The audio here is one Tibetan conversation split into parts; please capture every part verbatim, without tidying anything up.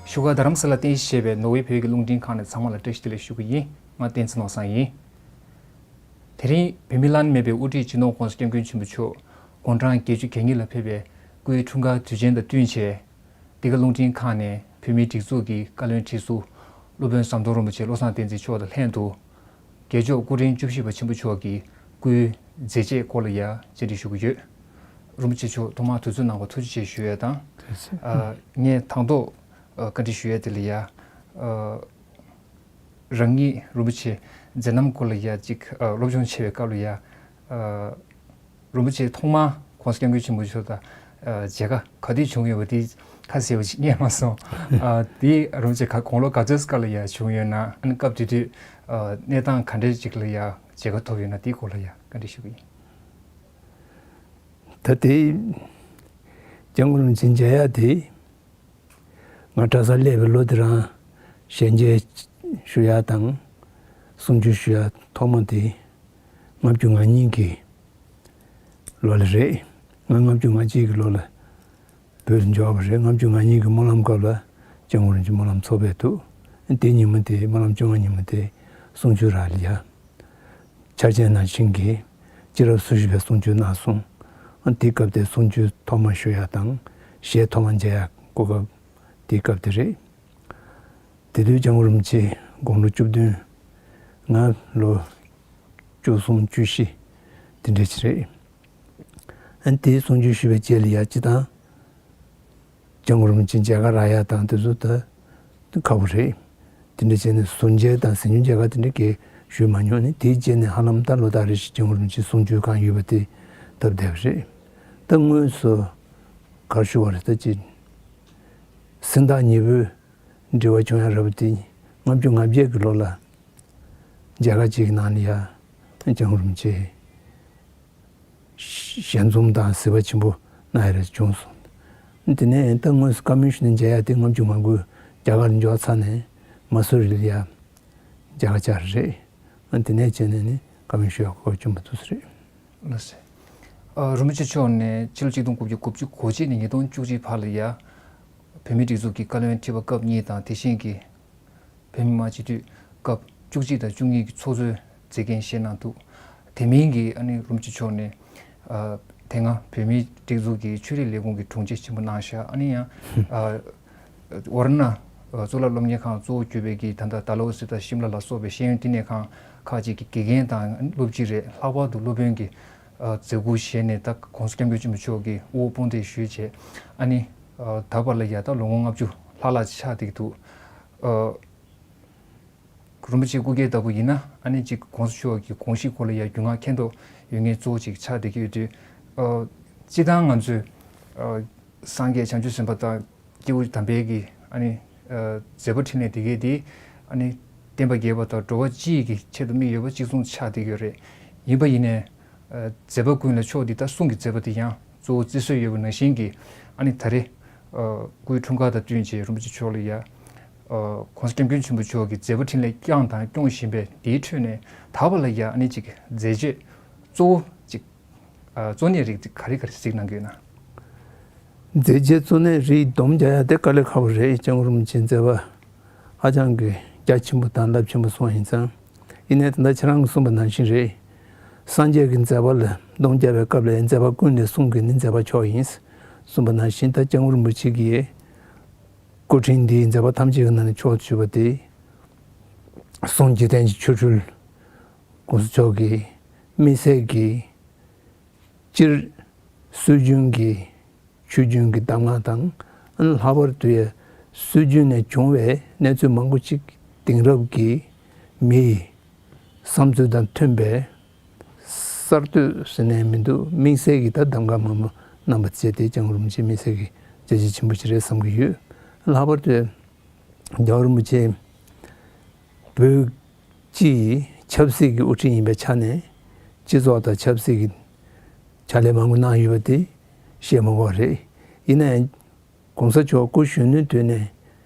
བཞུགས་སྒར་རྡ་རམ་ས་ལ་རྟེན་གཞི་བྱས་པའི་ནོར་ཝེ་བོད་ཀྱི་རླུང་འཕྲིན་ཁང་ནས་ཚང་མ་ལ་བཀྲ་ཤིས་བདེ་ལེགས་ཞུ་གི་ཡིན། ང་བསྟན་འཛིན་ནོར་བཟང་ཡིན། དེ་རིང་བོད་མིའི་བླ་ན་མེད་པའི་དབུ་ཁྲིད་སྤྱི་ནོར་༸གོང་ས་༸སྐྱབས་མགོན་ཆེན་པོ་མཆོག་དགུང་གྲངས་བརྒྱད་ཅུ་གྱ་གཉིས་ལ་ཕེབས་པའི་སྐུའི་འཁྲུངས་སྐར་དུས་ཆེན་དང་བསྟུན་བྱས། འདི་ག་རླུང་འཕྲིན་ཁང་ནས་བོད་མིའི་སྒྲིག་འཛུགས་ཀྱི་བཀའ་བློན་ཁྲི་ཟུར་སློབ་དཔོན་ཟམ་གདོང་རིན་པོ་ཆེ་བློ་བཟང་བསྟན་འཛིན་མཆོག་དང་ལྷན་དུ། རྒྱལ་མཆོག་སྐུ་ཕྲེང་བཅུ་བཞི་པ་ཆེན་པོ་མཆོག་གི་སྐུའི་མཛད་རྗེས་སྐོར་ལ་ཡང་བཅར་འདྲི་ཞུ་གི་ཡོད། རིན་པོ་ཆེ་མཆོག་ཐོག་མར་དུས་ཚོད་གནང་བར་ཐུགས་རྗེ་ཆེ་ཞུ་ཡས་དང་། ཐུགས་རྗེ་ཆེ། ཨ། ངས་དང་ཐོག་ཨ། བཀའ་འདྲི་ཞུ་ཡས་དེ་ལ་ཡང་། ཨ། རང་ཉིད་རིན་པོ་ཆེ་མཛད་རྣམ་སྐོར་ལ་ཡང་ཅིག་ཨ། སློབ་སྦྱོང་བྱེད་པའི་སྐབས་ལ་ཡང་། ཨ། རིན་པོ་ཆེ་ཐོག་མར་༸གོང་ས་༸སྐྱབས་མགོན་ཆེན་པོ་མཆོག་དང་། ཨ། མཇལ་ཁ་ག་དུས་བྱུང་ཡོད་པ་དེ་ཁ་གསལ་བ་ཞིག་རྙེད་མ་སོང་། ཨ། དེ་རིན་པོ་ཆེ་ག་དགུང་ལོ་ག་ཚོད་སྐབས་ལ་ཡང་བྱུང་ཡོད་ན། ཨ་ནི་སྐབས་དེ་དུས་ཨ། གནས་སྟངས་ག་འདྲ་ཅིག་ལ་ཡང་མཇལ་ཁ་ཐོབ་ཡོད་ན་དེའི་སྐོར་ལ་ཡང་བཀའ་འདྲི་ཞུ་གི་ཡིན། ད་དེ་སྐྱབས་མགོན་རིན་པོ་ཆེ་མཇལ་ཡག་དེ། ང་གྲྭ་སར་སླེབས་པའི་ལོ་དེ་རང་ཞལ་མཇལ་ཞུ་ཡག་དང་གསུང་ཆོས་ཞུ་ཡག་ཐོག་མ་དེ་ལྔ་བཅུ་ང་གཉིས་ཀྱི་ལོ་ལ་རེད། ང་ལྔ་བཅུ་ང་གཅིག་གི་ལོ་ལ་བོད་དུ་འབྱོར་བ་རེད། ལྔ་བཅུ་ང་གཉིས་ཀྱི་སྨོན་ལམ་སྐབས་ལ་སྐྱབས་མགོན་རིན་པོ་ཆེ་སྨོན་ལམ་ཚོགས་པའི་འདུག་དེ་ཉིན་མོ་དེ་སྨོན་ལམ་བཅོ་ལྔ་ཉིན་མོ་དེ་གསུང་ཆོས་རག་ལ་ཡ། འཆར་ཅན་ནང་བཞིན་གྱི་སྤྱི་རབས་སོ་བཞི་པའི་གསུང་ཆོས་གནང་སོང་། ཨ། དེའི་སྐབས་དེ་གསུང་ཆོས་ཐོག་མ་ཞུ་ཡག་དང་ཞལ་ཐོག་མ་མཇལ་ཡག་གོ་སྐབས་དེའི་སྐབས་དེ་རེད། དེ་དུས་སྐྱབས་མགོན་རིན་པོ་ཆེ་དགུང་ལོ་བཅུ་བདུན། ང་ལོ་བཅུ་གསུམ་བཅུ་བཞི་དེ་འདྲ་ཅིག་རེད། ཨ། དེའི་གསུང་ཆོས་ཞུས་པའི་རྗེས་ལ་ཡ་སྤྱི་བཏང་སྐྱབས་མགོན་རིན་པོ་ཆེ་མཇལ་ཁ་རག་ཡག་དང་དེ་ཚོ་ད་ཁག་པོ་རེད། དེ་འདྲ་བྱས་ནས་ཟུར་མཇལ་དང་གཟིམ་ཆུང་མཇལ་ཁ་དེ་འདྲ་གས་ཞུས་མ་མྱོང་ནས། དེའི་རྗེས་ནས་ཧ་ལམ་ད་ལོ་ལྟར་རེ་བཞིན་སྐྱབས་མགོན་རིན་པོ་ཆེ་གསུང་ཆོས་གང་ཡོད་པ་དེ་བཏབ་བསྡད་པ་རེད། ད་དངོས་སུ་ག་རེ་ཞུ་བ་རེད། ད་ཅི་སྦྱིན་བདག་ཉེ་བོས་འབྲེལ་བ་བྱུང་ཡག་རེད་པ་དེ་ལྔ་བཅུ་ང་བརྒྱད་ཀྱི་ལོ་ལ་མཇལ་ཁ་གཅིག་གི་ནང་ལ་ཡ་སྐྱབས་མགོན་རིན་པོ་ཆེ་ཞལ་འཛོམས་དང་གཟིགས་པ་ཆེན་པོ་གནང་ཡ་རེ་བྱུང་སོང་། དེ་ནས་ད་དངོས་སུ་བཀའ་མོལ་ཞུ་ནས་མཇལ་ཡ་དེ་ལྔ་བཅུ་ང་དགུ་རྒྱ་གར་འབྱོར་ཚར་ནས་མ་སུ་རི་ལ་ཡ་མཇལ་ཁ་བཅར་རེད། དེ་ནས་བྱས་ནས་ནི་བཀའ་མོལ་ཞུ་ཡ་གོ་སྐབས་བྱུང་བ་འདུག་ས་རེད། ལགས་སོ། ཨ། རིན་པོ་ཆེ་མཆོག་ནས་ཕྱི་ལོ་ཆིག་སྟོང་དགུ་བརྒྱ་དགུ་བཅུ་གོ་གཅིག་ནས་ཉིས་སྟོང་བཅུ་གཅིག་བར་ལ་ཡ་བོད་མིའི་སྒྲིག་འཛུགས་ཀྱི་བཀའ་བློན་ཁྲི་པ་སྐབས་གཉིས་དང་། དེ་བཞིན་གྱི་བོད་མི་མང་སྤྱི་འཐུས་སྐབས་བཅུ་གཅིག་དང་བཅུ་གཉིས་ཀྱི་ཚོགས་གཙོའི་མཛད་འགན་བཞེས་གནང་འདུག་དེ་མིན་གྱི་ཨ་ནི་རིན་པོ་ཆེ་མཆོག་ནས། ཨ། དེ་སྔ་བོད་མིའི་སྒྲིག་འཛུགས་ཀྱི་ཆོས་རིག་ལས་ཁུངས་ཀྱི་དྲུང་ཆེ་ཆེན་པོ་གནང་བཞག་ཨ་ནི་ཡང་། ཨ། ཝཱ་ར་ཎ་གཙུག་ལག་སློབ་གཉེར་ཁང་གཙོ་བོ་གྱུར་པའི་གི་ད་ལྟ་ཌལ་ཧོ་སི་དང་ཤིམ་ལ་ལ་སོགས་པའི་ཤེས་ཡོན་བསྟི་གནས་ཁང་ཁག་ཅིག་གི་དགེ་རྒན་དང་སློབ་སྤྱི་རེད། ལྷག་པར་དུ་སློབ་དཔོན་གྱི་ཨ། མཛད་ཁུར་བཞེས་ནས་ད་༸གོང་ས་༸སྐྱབས་མགོན་ཆེན་པོ་མཆོག་གི་དབུ་འོག་དཔུང་འདེགས་ཞུས་བྱས། ཨ་ནི། ཨ། ད་བར་ལ་ཡ་ད་ལོ་ངོ་ལྔ་བཅུ་ལྷག་ལྷག་ཅིག་ཆགས་བསྡད་ཀྱི་འདུག་ཨ། རིན་པོ་ཆེ་སྐུ་སྒེར་ལྟ་བུ་ཡིན་ན་ཨ་ནི་ཅིག་༸གོང་ས་མཆོག་གི་དགོངས་གཞི་སྐོར་ལ་ཡ་རྒྱུས་མངའ་མཁྱེན་རྟོགས་ཡོད་མཁན་གཙོ་བོ་ཅིག་ཆགས་བསྡད་ཀྱི་ཡོད་དུས། ཨ། སྤྱིར་བཏང་ང་ཚོས། ཨ། སངས་རྒྱས་བྱང་ཆུབ་སེམས་དཔའ་དང་སྐྱེས་བུ་དམ་པའི་གི་ཨ་ནི། ཨ། མཛད་པ་འཕྲིན་ལས་དེ་གས་དེ་ཨ་ནི་བསྟན་པ་རྒྱས་པ་དང་འགྲོ་བ་སྤྱི་ཡི་གི་ཆེད་དུ་དམིགས་ཡོད་པ་གཅིག་མཚུངས་ཆགས་བསྡད་ཀྱི་ཡོད་རེད། ཡིན་པ་ཡིན་ནའི། ཨ། མཛད་པ་ཀུན་ལས་མཆོག་འདི་ལྟར་གསུང་གི་མཛད་པ་དེ་ཡང་གཙོ་བོ་བརྩི་སྲོལ་ཡོད་པ་ནང་བཞིན་གྱི་ཨ་ནི་ད་རེས། ཨ། སྐུའི་འཁྲུངས་སྐར་དང་བསྟུན་བྱས་རིན་པོ་ཆེ་མཆོག་ལ་ཡ། ཨ། ༸གོང་ས་༸སྐྱབས་མགོན་ཆེན་པོ་མཆོག་གི་མཛད་པ་འཕྲིན་ལས་བསྐྱངས་དང་སྐྱོང་བཞིན་པའི་དེའི་ཁྲོད་ནས་ད་བར་ལ་ཡ་ཨ་ནི་ཅིག་མཛད་རྗེས་གཙོ་བོ་ཅིག་ཨ། གཙོ་གནད་རིགས་ཅིག་ག་རེ་ག་རེ་གཟིགས་གནང་གི་ཡོད་ན། མཛད་རྗེས་གཙོ་གནད་རིགས་སྡོམ་རྒྱག་ཡ་དེ་དཀའ་ལས་ཁག་པོ་རེད། སྐྱབས་མགོན་རིན་པོ་ཆེའི་མཛད་པ་ཧ་ཅང་གི་རྒྱ་ཆེན་པོ་དང་རླབས་ཆེན་པོ་སོང་ཡིན་ཙང་། ཡིན་ནའི་ད་ལྟ་ཁྱེད་རང་གིས་གསུངས་པ་ནང་བཞིན་རེད། སངས་རྒྱས་ཀྱི་མཛད་པ་ལ་སྡོམ་རྒྱག་པའི་སྐབས་ལ་མཛད་པ་ཀུན་ལས་གསུང་གི་ནི་མཛད་པ་མཆོག་ཡིན་གསུངས་པ་ནང་བཞིན། ད་སྐྱབས་མགོན་རིན་པོ་ཆེ་གིས་སྐུ་ཕྲེང་འདིའི་མཛད་པ་ཐམས་ཅད་ཀྱི་ནང་ནས་མཆོག་ཏུ་གྱུར་པ་དེ། གསུང་འཇིག་རྟེན་གྱི་ཆོ་འཕྲུལ། ༸གོང་ས་མཆོག་གི་དམིགས་བསལ་གྱི་སྤྱིར་སྲོལ་རྒྱུན་གྱི་ཆོས་རྒྱུན་གྱི་གདམས་ངག་དང་། ལྷག་པར་དུ་ཡང་སྲོལ་རྒྱུན་ནས་བྱུང་བའི་གནས་ཚུལ་མང་པོ་ཅིག་དེང་རབས་ཀྱི་མི་ཡི་བསམ་ཚུལ་དང་མཐུན་པའི་གསར་གཏོད་ཟེར་ནའི་མི་འདུག་དམིགས་བསལ་གྱི་ད་གདམས་ངག་མང་པོ་གནང་བ་བྱས་ཏེ་སྐྱབས་མགོན་རིན་པོ་ཆེ་དམིགས་བསལ་གྱི་བྱས་རྗེས་ཆེན་པོ་ཞིག་རེད་བསམ་གྱི་ཡོད། ལྷག་པར་དུ་རྒྱལ་བ་རིན་པོ་ཆེ་བོད་སྤྱི་ཡི་ཆབ་སྲིད་ཀྱི་དབུ་ཁྲིད་ཡིན་པའི་ཆ་ནས་སྤྱི་ཚོགས་དང་ཆབ་སྲིད་ཀྱི་ཕྱག་ལས་མང་པོ་གནང་ཡོད་པ་དེ་བཤད་མ་དགོས་པ་རེད། ཡིན་ནའང་༸གོང་ས་མཆོག་སྐུ་གཞོན་ནུའི་དུས་ནས་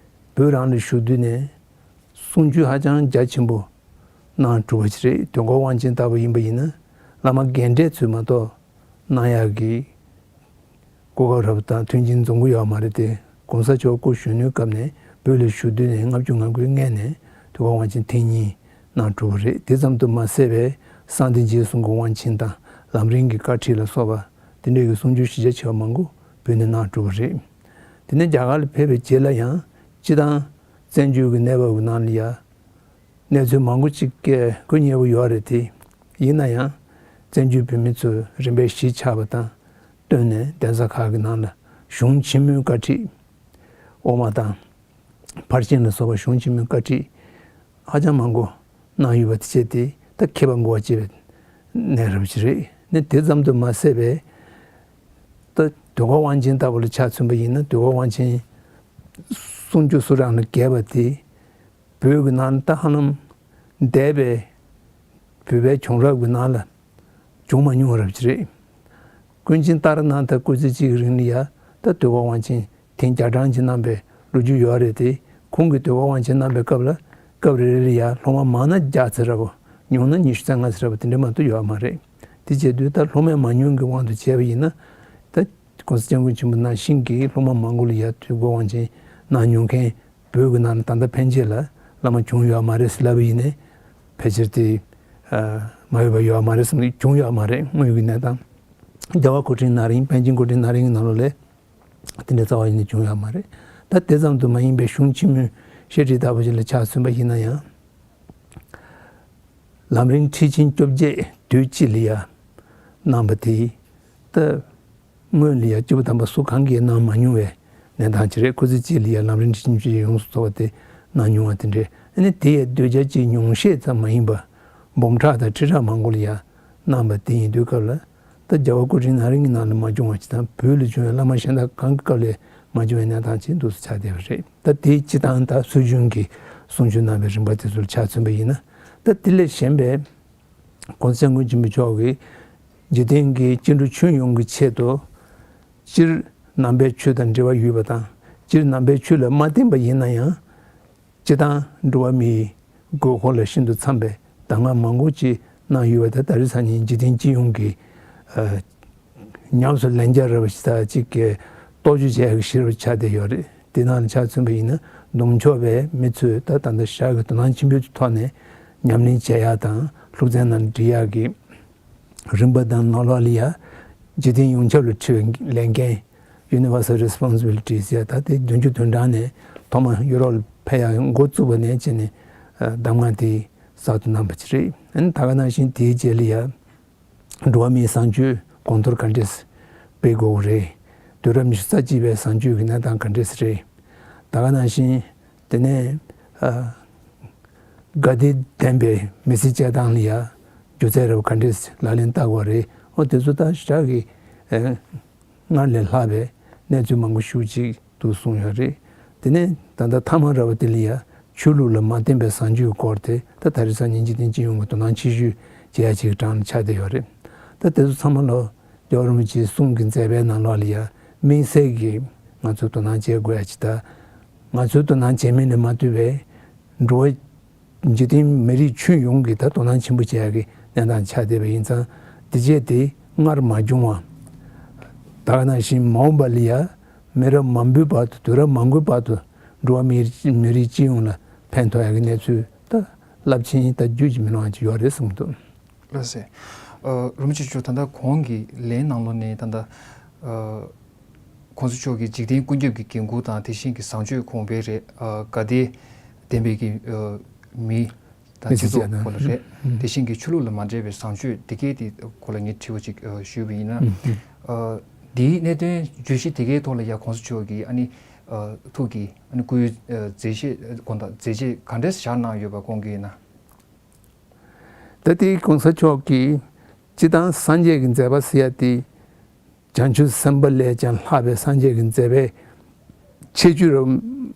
བོད་རང་ལ་བཞུགས་དུས་ནས་གསུང་ཆོས་ཧ་ཅང་རྒྱ་ཆེན་པོ་གནང་གྲུབ་པ་ཞིག་རེད། དོན་གོ་དབང་ཆེན་ལྟ་བུ་ཡིན་པ་ཡིན་ན་བླ་མ་རྒན་གྲས་ཚོས་མ་གཏོགས་གནང་ཡག་གི་གོ་སྐབས་རབ་དང་མཐུན་རྐྱེན་འཛོམས་ཀྱི་ཡོད་མ་རེད་དེ། ༸གོང་ས་མཆོག་སྐུ་གཞོན་ནུའི་སྐབས་ནས་ བོད་ལ་བཞུགས་དུས་ནས་ལྔ་བཅུ་ང་དགུའི་སྔས་ནས་དུས་འཁོར་དབང་ཆེན་ཐེངས་གཉིས་གནང་གྲུབ་པ་རེད། དེ་ཙམ་དུ་མ་ཟད་པའི་གསང་བདེ་འཇིགས་གསུམ་གྱི་དབང་ཆེན་དང་ལམ་རིམ་གྱི་བཀའ་ཁྲིད་ལ་སོགས་པ་དེ་འདྲའི་གི་གསུང་ཆོས་གཞིར་བཞག་ཆེ་བ་མང་པོ་བོད་ནས་གནང་གྲུབ་པ་རེད། དེ་ནས་རྒྱ་གར་ལ་ཕེབས་པའི་རྗེས་ལ་ཡང་སྤྱིར་བཏང་བཙན་བྱོལ་གྱི་གནས་བབ་ཀྱི་ནང་ལ་ཡང་གནས་ཚུལ་མང་པོ་ཅིག་གི་སྐུ་ཉེ་བོ་ཡོད་རེད་དེ། ཡིན་ན་ཡང་བཙན་བྱོལ་བོད་མི་ཚོས་རིམ་པས་གཞིས་ཆགས་པ་དང་བསྟུན་ནས་གདན་ས་ཁག་གི་ནང་ལ་གཞུང་ཆེན་མོའི་བཀའ་ཁྲིད་འོག་མ་དང་ཕར་ཕྱིན་ལ་སོགས་པ་གཞུང་ཆེན་མོའི་བཀའ་ཁྲིད་ཧ་ཅང་མང་པོ་གནང་ཡོད་པ་དེ་བྱས་ཏེ་ད་མཁས་པ་མགོ་བ་གཅིག་པའི་གནས་རབ་ཅིག་རེད། ནི་དེ་ཙམ་དུ་མ་ཟད་པའི་ད་དུས་འཁོར་དབང་ཆེན་ལྟ་བུ་ལ་ཆ་མཚོན་པ་ཡིན་ན་དུས་འཁོར་དབང་ཆེན་སུམ་ཅུ་སོ་གྲངས་ལས་བརྒལ་བ་དེ་བོད་ཀྱི་ནང་ད་ཧ་ལམ་འདས་པའི་བོད་པའི་བྱུང་རབས་ཀྱི་ནང་ལ་བྱུང་མ་མྱོང་བ་རབ་ཅིག་རེད། ཀུན་མཁྱེན་ཏཱ་ར་ནཱ་ཐ་སྐུ་ཚེ་གཅིག་གི་རིང་ལ་ཡ་ད་དུས་འཁོར་དབང་ཆེན་ཐེངས་བརྒྱ་གྲངས་ཅིག་གནང་པའི་ལོ་རྒྱུས་ཡོད་རེད་དེ། ཁོང་གིས་དུས་འཁོར་དབང་ཆེན་གནང་པའི་སྐབས་ལ་སྐབས་རེ་རེ་ལ་ཡ་སློབ་མ་མང་ན་བརྒྱ་ཙམ་རེ་བོ་ཉུང་ན་ཉི་ཤུ་རྩ་ལྔ་ཙམ་རེ་བོ་དེ་འདྲ་མ་གཏོགས་ཡོད་མ་རེད། དེ་བྱས་དུས་ད་སློབ་མས་མ་མྱོང་གི་དབང་དུ་བྱས་པ་ཡིན་ན་ད་༸གོང་ས་༸སྐྱབས་མགོན་ཆེན་པོ་ནང་བཞིན་གྱི་སློབ་མ་མང་པོ་ལ་ཡ་དུས་འཁོར་དབང་ཆེན་གནང་མྱོང་མཁན་བོད་ཀྱི་ནང་ལ་ད་ལྟ་ཕན་ཆད་ལ་བླ་མ་བྱུང་ཡོད་མ་རེད་ཟེར་ལབ་པ་ཡིན་ནའི་ཕལ་ཆེར་དེ་མ་ཡོད་པ་ཡོད་མ་རེད་བསམ་གྱི་བྱུང་ཡོད་མ་རེད། དངོས་ཡོད་ཀྱི་གནས་སྟངས་རྒྱལ་བ་སྐུ་ཕྲེང་ན་རིང་པཎ་ཆེན་སྐུ་ཕྲེང་ན་རིང་གི་ནང་ལོགས་ལས་དེ་འདྲའི་རྩ་བ་ཡིན་ནའི་བྱུང་ཡོད་མ་རེད། ད་དེ་ཙམ་དུ་མ་ཡིན་པའི་གཞུང་ཆེན་མོའི་བཤད་ཁྲིད་ལྟ་བུ་ཞིག་ལ་ཆ་མཚོན་པ་ཡིན་ན་ཡང་། ལམ་རིམ་ཁྲིད་ཆེན་བཅོ་བརྒྱད་དུས་གཅིག་ལ་ཡ་གནང་པ་དེ་ད་སྔོན་ལ་ཡ་བཅུ་པ་དམ་པ་སུ་གང་གིས་གནང་མ་མྱོང་བའི་གནས་སྟངས་ཅིག་རེད། སྐུ་ཚེ་གཅིག་ལ་ཡ་ལམ་རིམ་ཁྲིད་ཆེན་བཅོ་བརྒྱད་ཡོངས་སུ་རྫོགས་པ་དེ་གནང་མྱོང་བ་དེ་འདྲས། ཨ་ནི་དེ་ཡི་གདུལ་བྱ་གཅིག་ཉུང་ཤས་ཙམ་མ་ཡིན་པ་སྦོམ་ཕྲག་དང་ཁྲི་ཕྲག་མང་པོ་ལ་ཡ་གནང་པ་དེ་ཡིན་དུས་སྐབས་ལ། ད་རྒྱལ་བ་སྐུ་ཕྲེང་ན་རིང་གི་ནང་ལ་མ་བྱུང་བ་ཅིག་དང་བོད་ལ་བྱུང་བའི་བླ་མ་གཞན་དག་གང་གི་སྐབས་ལས་མ་བྱུང་བའི་གནས་སྟངས་ཅིག་འདུག་སེ་ཆགས་བསྡད་པ་རེད། ད་དེའི་སྤྱི་བཏང་ད་སྲོལ་རྒྱུན་གྱི་གསུང་ཆོས་གནང་བའི་རིམ་པ་དེ་ཚོ་ལ་ཆ་མཚོན་པ་ཡིན་ན། ད་དེ་ལས་གཞན་པའི་༸གོང་ས་༸སྐྱབས་མགོན་ཆེན་པོ་མཆོག་གིས་འཇིག་རྟེན་གྱི་སྐྱེ་འགྲོ་ཁྱོན་ཡོངས་ཀྱི་ཆེད་དུ་སྤྱིར་ནང་པའི་ཆོས་དང་འབྲེལ་བ་ཡོད་པ་དང་སྤྱིར་ནང་པའི་ཆོས་ལ་མ་བརྟེན་པ་ཡིན་ན་ཡང་། སྤྱིར་བཏང་འགྲོ་བ་མིའི་དགོས་མཁོ་ལ་ཤིན་ཏུ་འཚམ་པའི་གདམས་ངག་མང་པོ་ཅིག་གནང་ཡོད་པ་དེ་ད་རེས་སང་ཉིན་འཇིག་རྟེན་སྤྱི་ཡོངས་ཀྱི་ཨ་ཉམས་སུ་ལེན་རྒྱུ་རེད་པ་ཞིག་དང་གཅིག་གི་རྟོག་དཔྱོད་བྱེད་ཡག་གི་གཞི་རུ་ཆགས་བསྡད་ཡོད་རེད། དེ་ནང་ལ་ཆ་མཚོན་པ་ཡིན་ན་གདོང་ཕྱོགས་པའི་མི་ཚོས་ད་ད་ལྟ་ཞག་གི་དོ་སྣང་ཆེན་པོའི་ཐོག་ནས་ཉམས་ལེན་བྱེད་ཡག་དང་ལྷུག་རྩལ་ནང་འབྲི་ཡག་གི་རིམ་པ་དང་ནང་ལོགས་ལ་ཡ་འཇིག་རྟེན་ཡོངས་ཁྱབ་ལ་འཁྲི་བའི་ལས་འགན། Universal Responsibilities ཡ་ད་ལྟའི་བདུན་ཅུ་དོན་གྲངས་ནས་ཐོག་མ་ཡུ་རོབ་ལ་ཕེབས་ཡག་འགོ་བཙུགས་པ་ནས་བྱས་ནས་གདམས་ངག་དེ་གསར་དུ་གནང་བ་ཅིག་རེད། ཨ་ནི་ད་ག་ནང་བཞིན་དེའི་རྗེས་ལ་ཡ་འགྲོ་བ་མིའི་བཟང་སྤྱོད་གོང་མཐོར་ག་འདྲས་སྤེལ་དགོས་རེད། དུས་རབས་ཉི་ཤུ་རྩ་གཅིག་པའི་བཟང་སྤྱོད་ཀྱི་གནས་སྟངས་ག་འདྲས་རེད། ད་ག་ནང་བཞིན་དེ་ནས་ཨ། དགའ་བདེ་ལྡན་པའི་མི་ཚེ་སྐྱེལ་སྟངས་ལ་ཡ་སྒྱུ་རྩལ་རབ་ག་འདྲས་ལག་ལེན་བསྟར་དགོས་རེད། འོ་དེ་ཚོ་ད་ཞག་གི་ཨེ་སྔར་ལས་ལྷག་པའི་གནས་ཚུལ་མང་པོ་ཞེ་ཅིག་འདུག་གསུངས་ཡོད་རེད། དེ་ནས་ད་ལྟ་ཐ་མ་ར་བ་དེ་ལ་ཡ་ཆོས་ལུགས་ལ་མ་བརྟེན་པའི་བཟང་སྤྱོད་ཀྱི་སྐོར་དེ་ད་ད་རེས་སང་ཉིན་འཇིག་རྟེན་སྤྱི་ཡོངས་ཀྱི་དོ་སྣང་ཆེ་ཤོས་བྱེད་ཡ་ཅིག་གྲས་ལ་ཆགས་བསྡད་ཡོད་རེད། ད་དེ་ཚོ་ཚང་མ་ལོ་རྒྱལ་བ་རིན་པོ་ཆེའི་གསུང་གི་མཛད་པའི་ནང་ལོགས་ལ་ཡ་དམིགས་བསལ་གྱིས་ང་ཚོས་དོ་སྣང་བྱེད་དགོས་ཡ་ཅིག་ད་ང་ཚོས་དོ་སྣང་བྱེད་མིན་ལས་མ་ལྟོས་པའི་འགྲོ་བ་འཇིག་རྟེན་མི་རིགས་ཁྱོན་ཡོངས་ཀྱིས་ད་དོ་སྣང་ཆེན་པོ་བྱེད་ཡ་གི་གནས་སྟངས་ཆགས་བསྡད་པ་ཡིན་ཙང་། དེ་རྗེས་དེ་སྔར་མ་བྱུང་བ། ད་ག་ནང་བཞིན་མ་འོངས་པ་ལ་ཡ་མི་རབས་མང་པོའི་བར་དུ་དུས་རབས་མང་པོའི་བར་དུ་འགྲོ་བ་མི་མི་རིགས་སྤྱི་ཡོངས་ལ་ཕན་ཐོགས་ཡ་གི་གནས་ཚུལ་ད་རླབས་ཆེན་ད་རྒྱུན་གྱི་མི་ལོང་བ་ཅིག་ཡོད་རེད་གསུངས་འདུག། ལགས་སེ། ཨ་རིན་པོ་ཆེ་མཆོག་ད་ལྟ་གོང་གི་ལན་ནང་ལོགས་ནས་ད་ལྟ་ཨ་༸གོང་ས་མཆོག་གིས་འཇིག་རྟེན་ཀུན་ཁྱབ་ཀྱི་འགན་ཁུར་དང་དེ་བཞིན་གྱི་བཟང་སྤྱོད་གོང་འཕེལ་རེད། ཨ་དགའ་བདེ་ལྡན་པའི་གི་ཨ་མི་དང་མི་སྤྱི་ཚོགས་ཚོགས་ཀྱི་སྐོར་ལ་རེད། ཨ་དེ་བཞིན་གྱི་ཆོས་ལུགས་ལ་མ་འདྲེས་པའི་བཟང་སྤྱོད་དེ་གའི་དེ་སྐོར་ལ་ངས་དྲི་བ་ཅིག་ཨ་ཞུས་པ་ཡིན་ན། ཨ་ཨ་འདིའི་གནད་དོན་བརྗོད་གཞི་དེ་གའི་ཐོག་ལ་ཡ་༸གོང་ས་མཆོག་གིས་ཨ་ནི་ཨ་ཐུགས་ཀྱི་ཨ་ནི་སྐུའི་ཨ་མཛད་རྗེས་དགོངས་དག་མཛད་རྗེས་ག་འདྲས་བཞག་གནང་ཡོད་པ་དགོངས་ཀྱི་ཡིན་ན། ད་ལྟའི་༸གོང་ས་མཆོག་གིས་སྤྱིར་བཏང་སངས་རྒྱས་ཀྱི་མཛད་པ་ཟེར་ཡ་དེ་བྱང་ཆུབ་སེམས་དཔའ་ལས་ཀྱང་ལྷག་པའི་སངས་རྒྱས་ཀྱི་མཛད་པའི་ཁྱད་ཆོས་རབ་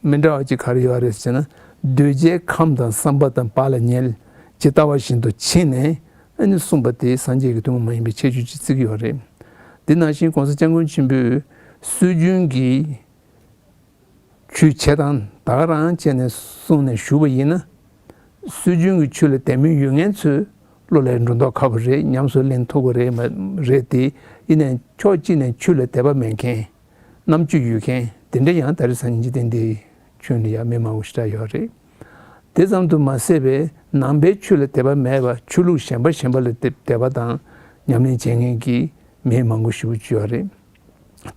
མི་འདྲ་བ་ཅིག་ག་རེ་ཡོད་རེད་ཟེར་ན། གདུལ་བྱའི་ཁམས་དང་བསམ་པ་དང་བག་ལ་ཉལ་ཇི་ལྟ་བ་བཞིན་དུ་ཕྱིན་ནས་ཨ་ནི་གསུངས་པ་དེ་སངས་རྒྱས་ཀྱི་ཐུན་མོང་མ་ཡིན་པའི་ཁྱད་ཆོས་ཅིག་བརྩི་གི་ཡོད་རེད། དེ་ནང་བཞིན་༸གོང་ས་༸སྐྱབས་མགོན་ཆེན་པོས་སྲོལ་རྒྱུན་གྱི་ཆོས་བྱེད་སྟངས་ད་ག་རང་བྱས་ནས་གསུངས་ནས་བཞུགས་པ་ཡིན་ན། སྲོལ་རྒྱུན་གྱི་ཆོས་ལ་དད་མོས་ཡོད་མཁན་ཚོས་བློ་ལ་འགྲོ་མདོག་ཁ་པོ་རེད། ཉམས་སུ་ལེན་ཐུབ་ཀྱི་རེད་མ་རེད་དེ། ཡིན་ནའི་ཕྱོགས་གཅིག་ནས་ཆོས་ལ་དད་པ་མེད་མཁན། རྣམ་དཔྱོད་ཡོད་མཁན་དེ་འདྲ་ཡང་ད་རེས་སང་ཉིན་འཇིག་རྟེན་འདིའི་ ཁྱོན་ལ་ཡང་མི་མང་པོ་ཞེ་དྲག་ཡོད་རེད། དེ་ཙམ་དུ་མ་ཟད་པའི་ནང་པའི་ཆོས་ལ་དད་པ་མེད་པ་ཆོས་ལུགས་གཞན་པ་གཞན་པ་ལ་དད་དད་པ་དང་ཉམས་ལེན་བྱེད་མཁན་གྱི་མི་མང་པོ་ཞེ་པོ་ཅིག་ཡོད་རེད།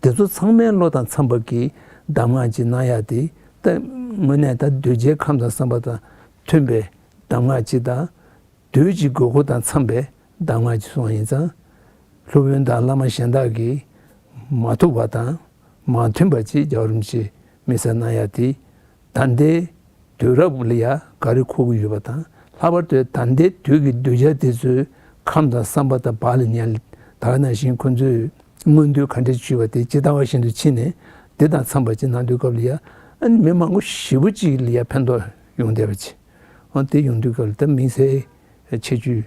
དེ་ཚོ་ཚང་མའི་བློ་དང་འཚམ་པ་གི་གདམས་ངག་ཅིག་གནང་ཡག་དེ་ད་དངོས་གནས་ད་གདུལ་བྱའི་ཁམས་དང་བསམ་པ་དང་མཐུན་པའི་གདམས་ངག་ཅིག་དང་དུས་ཀྱི་དགོས་མཁོ་དང་འཚམ་པའི་གདམས་ངག་ཅིག་སོང་བ་ཡིན་ཙང་། སློབ་དཔོན་དང་བླ་མ་གཞན་དག་གིས་མ་ཐུབ་པ་དང་མ་མཐུན་པ་ཅིག་རྒྱལ་བ་རིན་པོ་ཆེས་མི་གསལ་གནང་ཡག་དེ་ད་ལྟའི་དུས་རབས་ལ་ཡ་ག་རེ་མཁོ་གི་ཡོད་པ་དང་། ལྷག་པར་དུ་ད་ལྟའི་དུས་ཀྱི་གདུལ་བྱ་དེ་ཚོའི་ཁམས་དང་བསམ་པ་དང་བག་ལ་ཉལ། ད་ག་ནང་བཞིན་ཁོ་ཚོས་མངོན་འདོད་ག་འདྲས་ཞུས་པ་དེ་ཇི་ལྟ་བ་བཞིན་དུ་ཕྱིན་ནས་དེ་དང་འཚམས་པ་ཅིག་གནང་དུས་སྐབས་ལ་ཡ་ཨ་ནི་མི་མང་པོ་ཞེ་པོ་ཅིག་ལ་ཡ་ཕན་ཐོགས་ཡོང་བསྡད་པ་ཅིག་ཨ་དེ་ཡོང་དུས་སྐབས་ལ་ད་དམིགས་བསལ་ཁྱད་ཆོས་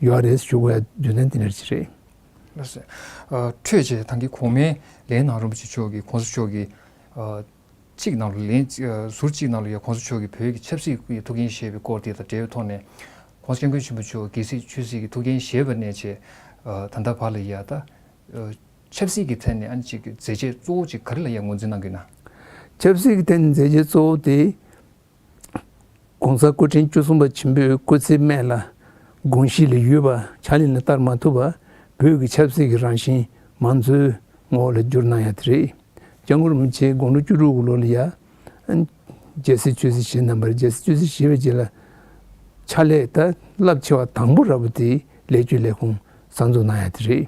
ཡོད་རེད་ཞུ་དགོས་ཡ་རྒྱུ་མཚན་དེ་འདྲ་ཅིག་རེད། ལགས་སོ། ཨ་འཕྲོས་བྱས་ད་གིན་གོང་མའི་ལས་སྣང་རིན་པོ་ཆེ་མཆོག་གིས་གོང་ས་མཆོག་གིས་ཨ་གཅིག་ནང་ལ་ལན་ཨ་ཟུར་གཅིག་ནང་ལ་ཡ་གོང་ས་མཆོག་གིས་བོད་ཀྱི་ཆབ་སྲིད་ཀྱི་ཐུགས་འགན་བཞེས་པའི་སྐོར་དེ་དང་འབྲེལ་བའི་ཐོག་ནས་གོང་ས་སྐྱབས་མགོན་ཆེན་པོ་མཆོག་རྒྱལ་སྲིད་ཆོས་སྲིད་ཀྱི་ཐུགས་འགན་བཞེས་པ་ནས་བྱས་ཨ་ད་ལྟ་བར་ལ་ཡ་ད་ཨ་ཆབ་སྲིད་ཀྱི་ཐད་ནས་ཨ་ནི་གཅིག་གི་མཛད་རྗེས་གཙོ་བོ་གཅིག་ག་རེ་ལ་ཡ་ངོས་འཛིན་གནང་གི་ཡོད་ན། ཆབ་སྲིད་ཀྱི་ཐད་ནས་མཛད་རྗེས་གཙོ་བོ་དེ། ༸གོང་ས་སྐུ་ཕྲེང་བཅུ་གསུམ་པ་ཆེན་པོའི་སྐུ་ཚེ་སྨད་ལ་དགོངས་གཞི་ལ་ཡོད་པ་ཕྱག་ལེན་ལ་བསྟར་མ་ཐུབ་པ་བོད་ཀྱི་ཆབ་སྲིད་ཀྱི་རང་བཞིན་མང་གཙོའི་ངོ་བོ་ལ་བསྒྱུར་གནང་ཡ་དེ་རེད། སྐྱབས་མགོན་རིན་པོ་ཆེ་དགུང་ལོ་བཅུ་དྲུག་གི་ལོ་ལ་ཡ། རྒྱལ་སྲིད་ཆོས་སྲིད་བཞེས་གནང་བ་རེད། རྒྱལ་སྲིད་ཆོས་སྲིད་བཞེས་པའི་རྗེས་ལ་ཕྱག་ལས་ད་རླབས་ཆེ་བ་དང་པོ་ར་བ་དེ་ལས་བཅོས་ལས་ཁུངས་གསར་འཛུགས་གནང་ཡ་དེ་རེད།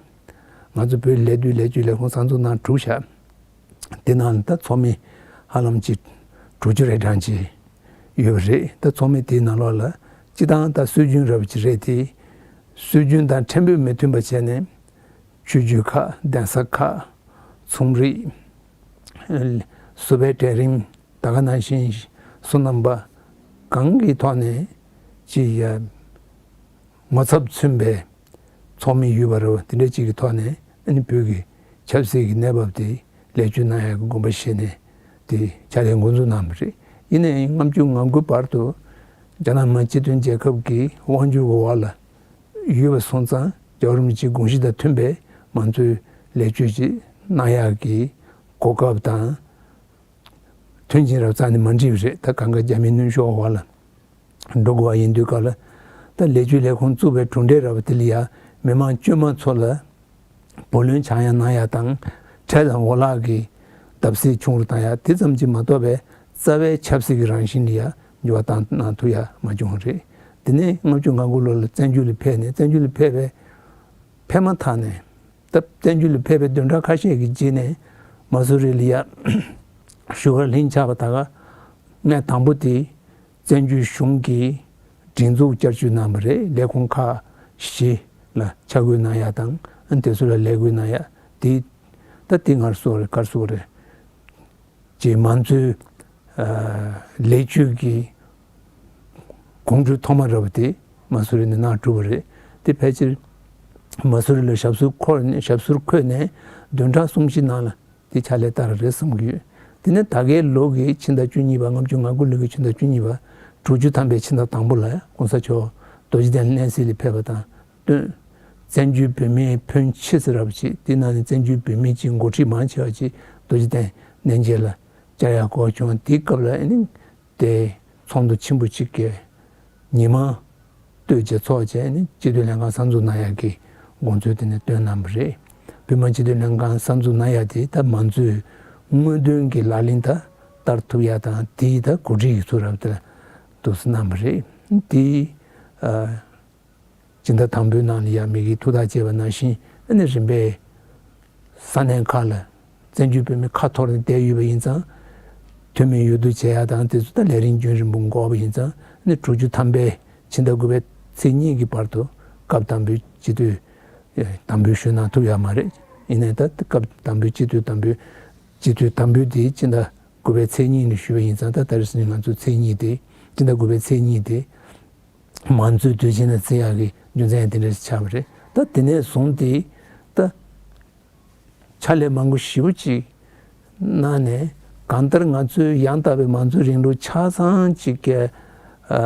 ང་ཚོ་བོད་ལས་དོན་ལས་བཅོས་ལས་ཁུངས་གསར་འཛུགས་གནང་གྲུབ་ཤག་དེ་ནང་ལ་ད་ཚོགས་མི་ཧ་ལམ་གྱི་དྲུག་ཅུ་རེ་གྲངས་ཅིག་ཡོད་པ་རེད། ད་ཚོགས་མི་དེའི་ནང་ལོགས་ལ་སྤྱི་བཏང་ད་སྲོལ་རྒྱུན་རབ་ཅིག་རེད་དེ། སྲོལ་རྒྱུན་དང་ཕྲན་བུ་མི་མཐུན་པ་བྱས་ནས་ཆོས་བརྒྱུད་ཁག་གདན་ས་ཁག་ཚོང་རིག་བཟོ་པའི་གྲལ་རིམ་ད་ག་ནང་བཞིན་སོ་ནམ་པ་གང་གི་ཐོག་ནས་ཅི་ཡ་ངོ་ཚབ་མཚོན་པའི་ཚོགས་མི་ཡོད་པ་རེད། དེ་འདྲ་ཅིག་གི་ཐོག་ནས་ཨ་ནི་བོད་ཀྱི་ཆབ་སྲིད་ཀྱི་གནས་བབ་དེ་ལེགས་བཅོས་གནང་ཡག་གི་དགོངས་པ་བཞེས་ནས་དེ་ཕྱག་ལས་འགོ་འཛུགས་གནང་བ་རེད། ཡིན་ནའི་ལྔ་བཅུ་ང་དགུ་བར་དུ་རྒྱ་ནག་མི་དམངས་སྤྱི་མཐུན་རྒྱལ་ཁབ་ཀྱི་དབང་སྒྱུར་གྱི་འོག་ལ་ཡོད་པ་སོང་ཙང་རྒྱལ་བ་རིན་པོ་ཆེའི་དགོངས་གཞི་དང་མཐུན་པའི་མང་གཙོའི་ལེགས་བཅོས་ཅིག་གནང་ཡག་གི་གོ་སྐབས་དང་། མཐུན་རྐྱེན་རབ་རྩ་ནས་མ་འགྲིག་པ་རེད། ད་གང་ག་རྒྱ་མིའི་མནོན་ཤུགས་འོག་ལ་འགྲོ་དགོས་པ་ཡིན་དུས་སྐབས་ལ། ད་ལས་བཅོས་ལས་ཁུངས་བཙུགས་པའི་གྲུབ་འབྲས་རབ་དེ་ལ་ཡ་མི་མང་དཀྱུས་མ་ཚོ་ལ་བུ་ལོན་ཆག་ཡང་གནང་ཡ་དང་། ཁྲལ་དང་འོ་ལག་གི་བརྡབ་གསིག་ཆུང་རུ་བཏང་ཡ་དེ་ཙམ་གྱིས་མ་གཏོགས་པའི་རྩ་བའི་ཆབ་སྲིད་ཀྱི་རང་བཞིན་ལ་ཡ་འགྱུར་བ་བཏང་གནང་ཐུབ་ཡ་མ་བྱུང་བ་རེད། དེ་ནས་ལྔ་བཅུ་ང་དགུ་ལོ་ལ་བཙན་བྱོལ་ལ་ཕེབས་ནས་བཙན་བྱོལ་ལ་ཕེབས་པའི་ཕེབས་མ་ཐག་ནས། ད་བཙན་བྱོལ་ལ་ཕེབས་པའི་བདུན་ཕྲག་ཁ་ཤས་ཀྱི་རྗེས་ནས་མ་སུ་རི་ལ་ཡ་བཞུགས་སྒར་ལྷིང་ཆགས་པ་ད་ག་ངས་དང་པོ་དེ་བཙན་བྱོལ་གཞུང་གི་སྒྲིག་འཛུགས་བསྐྱར་བཅོས་གནང་བ་རེད། ལས་ཁུངས་ཁག་བཞི་ལ་ཆ་བགོས་གནང་ཡ་དང་ཨ་དེ་ཚོ་ལ་ལས་བགོས་གནང་ཡ་དེ་ད་དེ་ངར་སོ་རེད་གར་སོ་རེད། ཅེས་མང་གཙོའི་ལས་བཅོས་ཀྱི་གོང་བསྒྲིགས་ཐོག་མ་རེད་པ་དེ་མ་སུ་རི་ནས་གནང་གྲུབ་པ་རེད། དེ་ཕལ་ཆེར་མ་སུ་རི་ལ་ཞབས་སོར་འཁོད་ནས་ཞབས་སོར་འཁོད་ནས་བདུན་ཕྲག་གསུམ་བཞི་ནང་ལ་དེ་ཕྱག་ལས་བསྟར་རེད་བསམ་གྱི་ཡོད། དེ་ནས་ད་གའི་ལོ་གི་ཕྱི་ཟླ་བཅུ་གཉིས་པ་ལྔ་བཅུ་ང་དགུ་ལོ་གི་ཕྱི་ཟླ་བཅུ་གཉིས་པ་དྲུག་ཅུ་ཐམ་པའི་ཕྱི་ཟླ་དང་པོ་ལ་༸གོང་ས་མཆོག་རྡོ་རྗེ་གདན་ལ་གནས་གཟིགས་ལ་ཕེབས་པ་དང་བསྟུན། བཙན་བྱོལ་བོད་མིའི་ཕོན་ཆེ་ས་རབ་ཅིག་དེ་ནང་ནས་བཙན་བྱོལ་བོད་མི་གཅིག་འགོ་ཁྲིད་མང་ཆེ་བ་ཅིག་རྡོ་རྗེ་གདན་གནས་མཇལ་ལ་བཅར་ཡག་གོ་བྱུང་། དེའི་སྐབས་ལ་ཨ་ནི་དེ་ཚོགས་འདུ་ཆེན་པོ་གཅིག་གི་ཉི་མ་སྟོད་ཀྱི་ཚོགས་བཅས་ནི་སྤྱི་འཐུས་ལྷན་ཁང་གསར་འཛུགས་གནང་ཡག་གི་དགོངས་ཚུལ་དེ་ནས་བཏོན་གནང་བ་རེད། བོད་མི་སྤྱི་འཐུས་ལྷན་ཁང་གསར་འཛུགས་གནང་ཡག་དེ་ད་མང་གཙོའི་དངོས་དོན་གྱི་ལག་ལེན་ད་བསྟར་ཐུབ་ཡག་དང་དེའི་ད་གོ་སྒྲིག་ཡིག་ཚུལ་རབ་དེ་ལ་འདུག་སེ་གནང་བ་རེད། དེའི་ཨ། སྦྱིན་བདག་དང་པོའི་ནང་ལ་ཡ་མི་གི་ཐུགས་ཐག་བཅད་པ་ནང་བཞིན་ཨ་ནི་རིམ་པས་ས་གནས་ཁག་ལ་བཙན་བྱོལ་བོད་མི་ཁ་འཐོར་ནས་བསྡད་ཡོད་པ་ཡིན་ཙང་། འཐུས་མི་འོས་བསྡུ་བྱེད་ཡག་དང་དེ་ཚོ་ད་ལས་རིམ་རྒྱུན་རིང་པོ་འགོར་བ་ཡིན་ཙང་ཨ་ནི་དྲུག་ཅུ་ཐམ་པའི་ཕྱི་ཟླ་དགུ་པའི་ཚེས་གཉིས་ཀྱི་བར་དུ་སྐབས་དང་པོའི་སྤྱི་འཐུས་དམ་འབུལ་ཞུས་གནང་ཐུབ་ཡག་མ་རེད། ཡིན་ནའི་ད་སྐབས་དང་པོའི་སྤྱི་འཐུས་དམ་འབུལ་སྤྱི་འཐུས་དམ་འབུལ་དེ་ཕྱི་ཟླ་དགུ་པའི་ཚེས་གཉིས་ནས་ཞུས་པ་ཡིན་ཙང་ད་ད་རེས་ང་ཚོ་ཚེས་གཉིས་དེ་ཕྱི་ཟླ་དགུ་པའི་ཚེས་གཉིས་དེ། མང་གཙོའི་དུས་ཆེན་ལ་བརྩི་ཡག་གི་རྒྱུ་མཚན་དེ་འདྲ་ཞིག་ཆགས་པ་རེད། ད་དེ་ནས་བཟུང་སྟེ་ད་ཕྱག་ལས་མང་པོ་ཞེ་པོ་ཅིག་གནང་ནས་གང་ལྟར་ང་ཚོའི་ཡང་དག་པའི་མང་གཙོའི་རིང་ལུགས་ཆ་ཚང་ཅིག་གི་ཨ་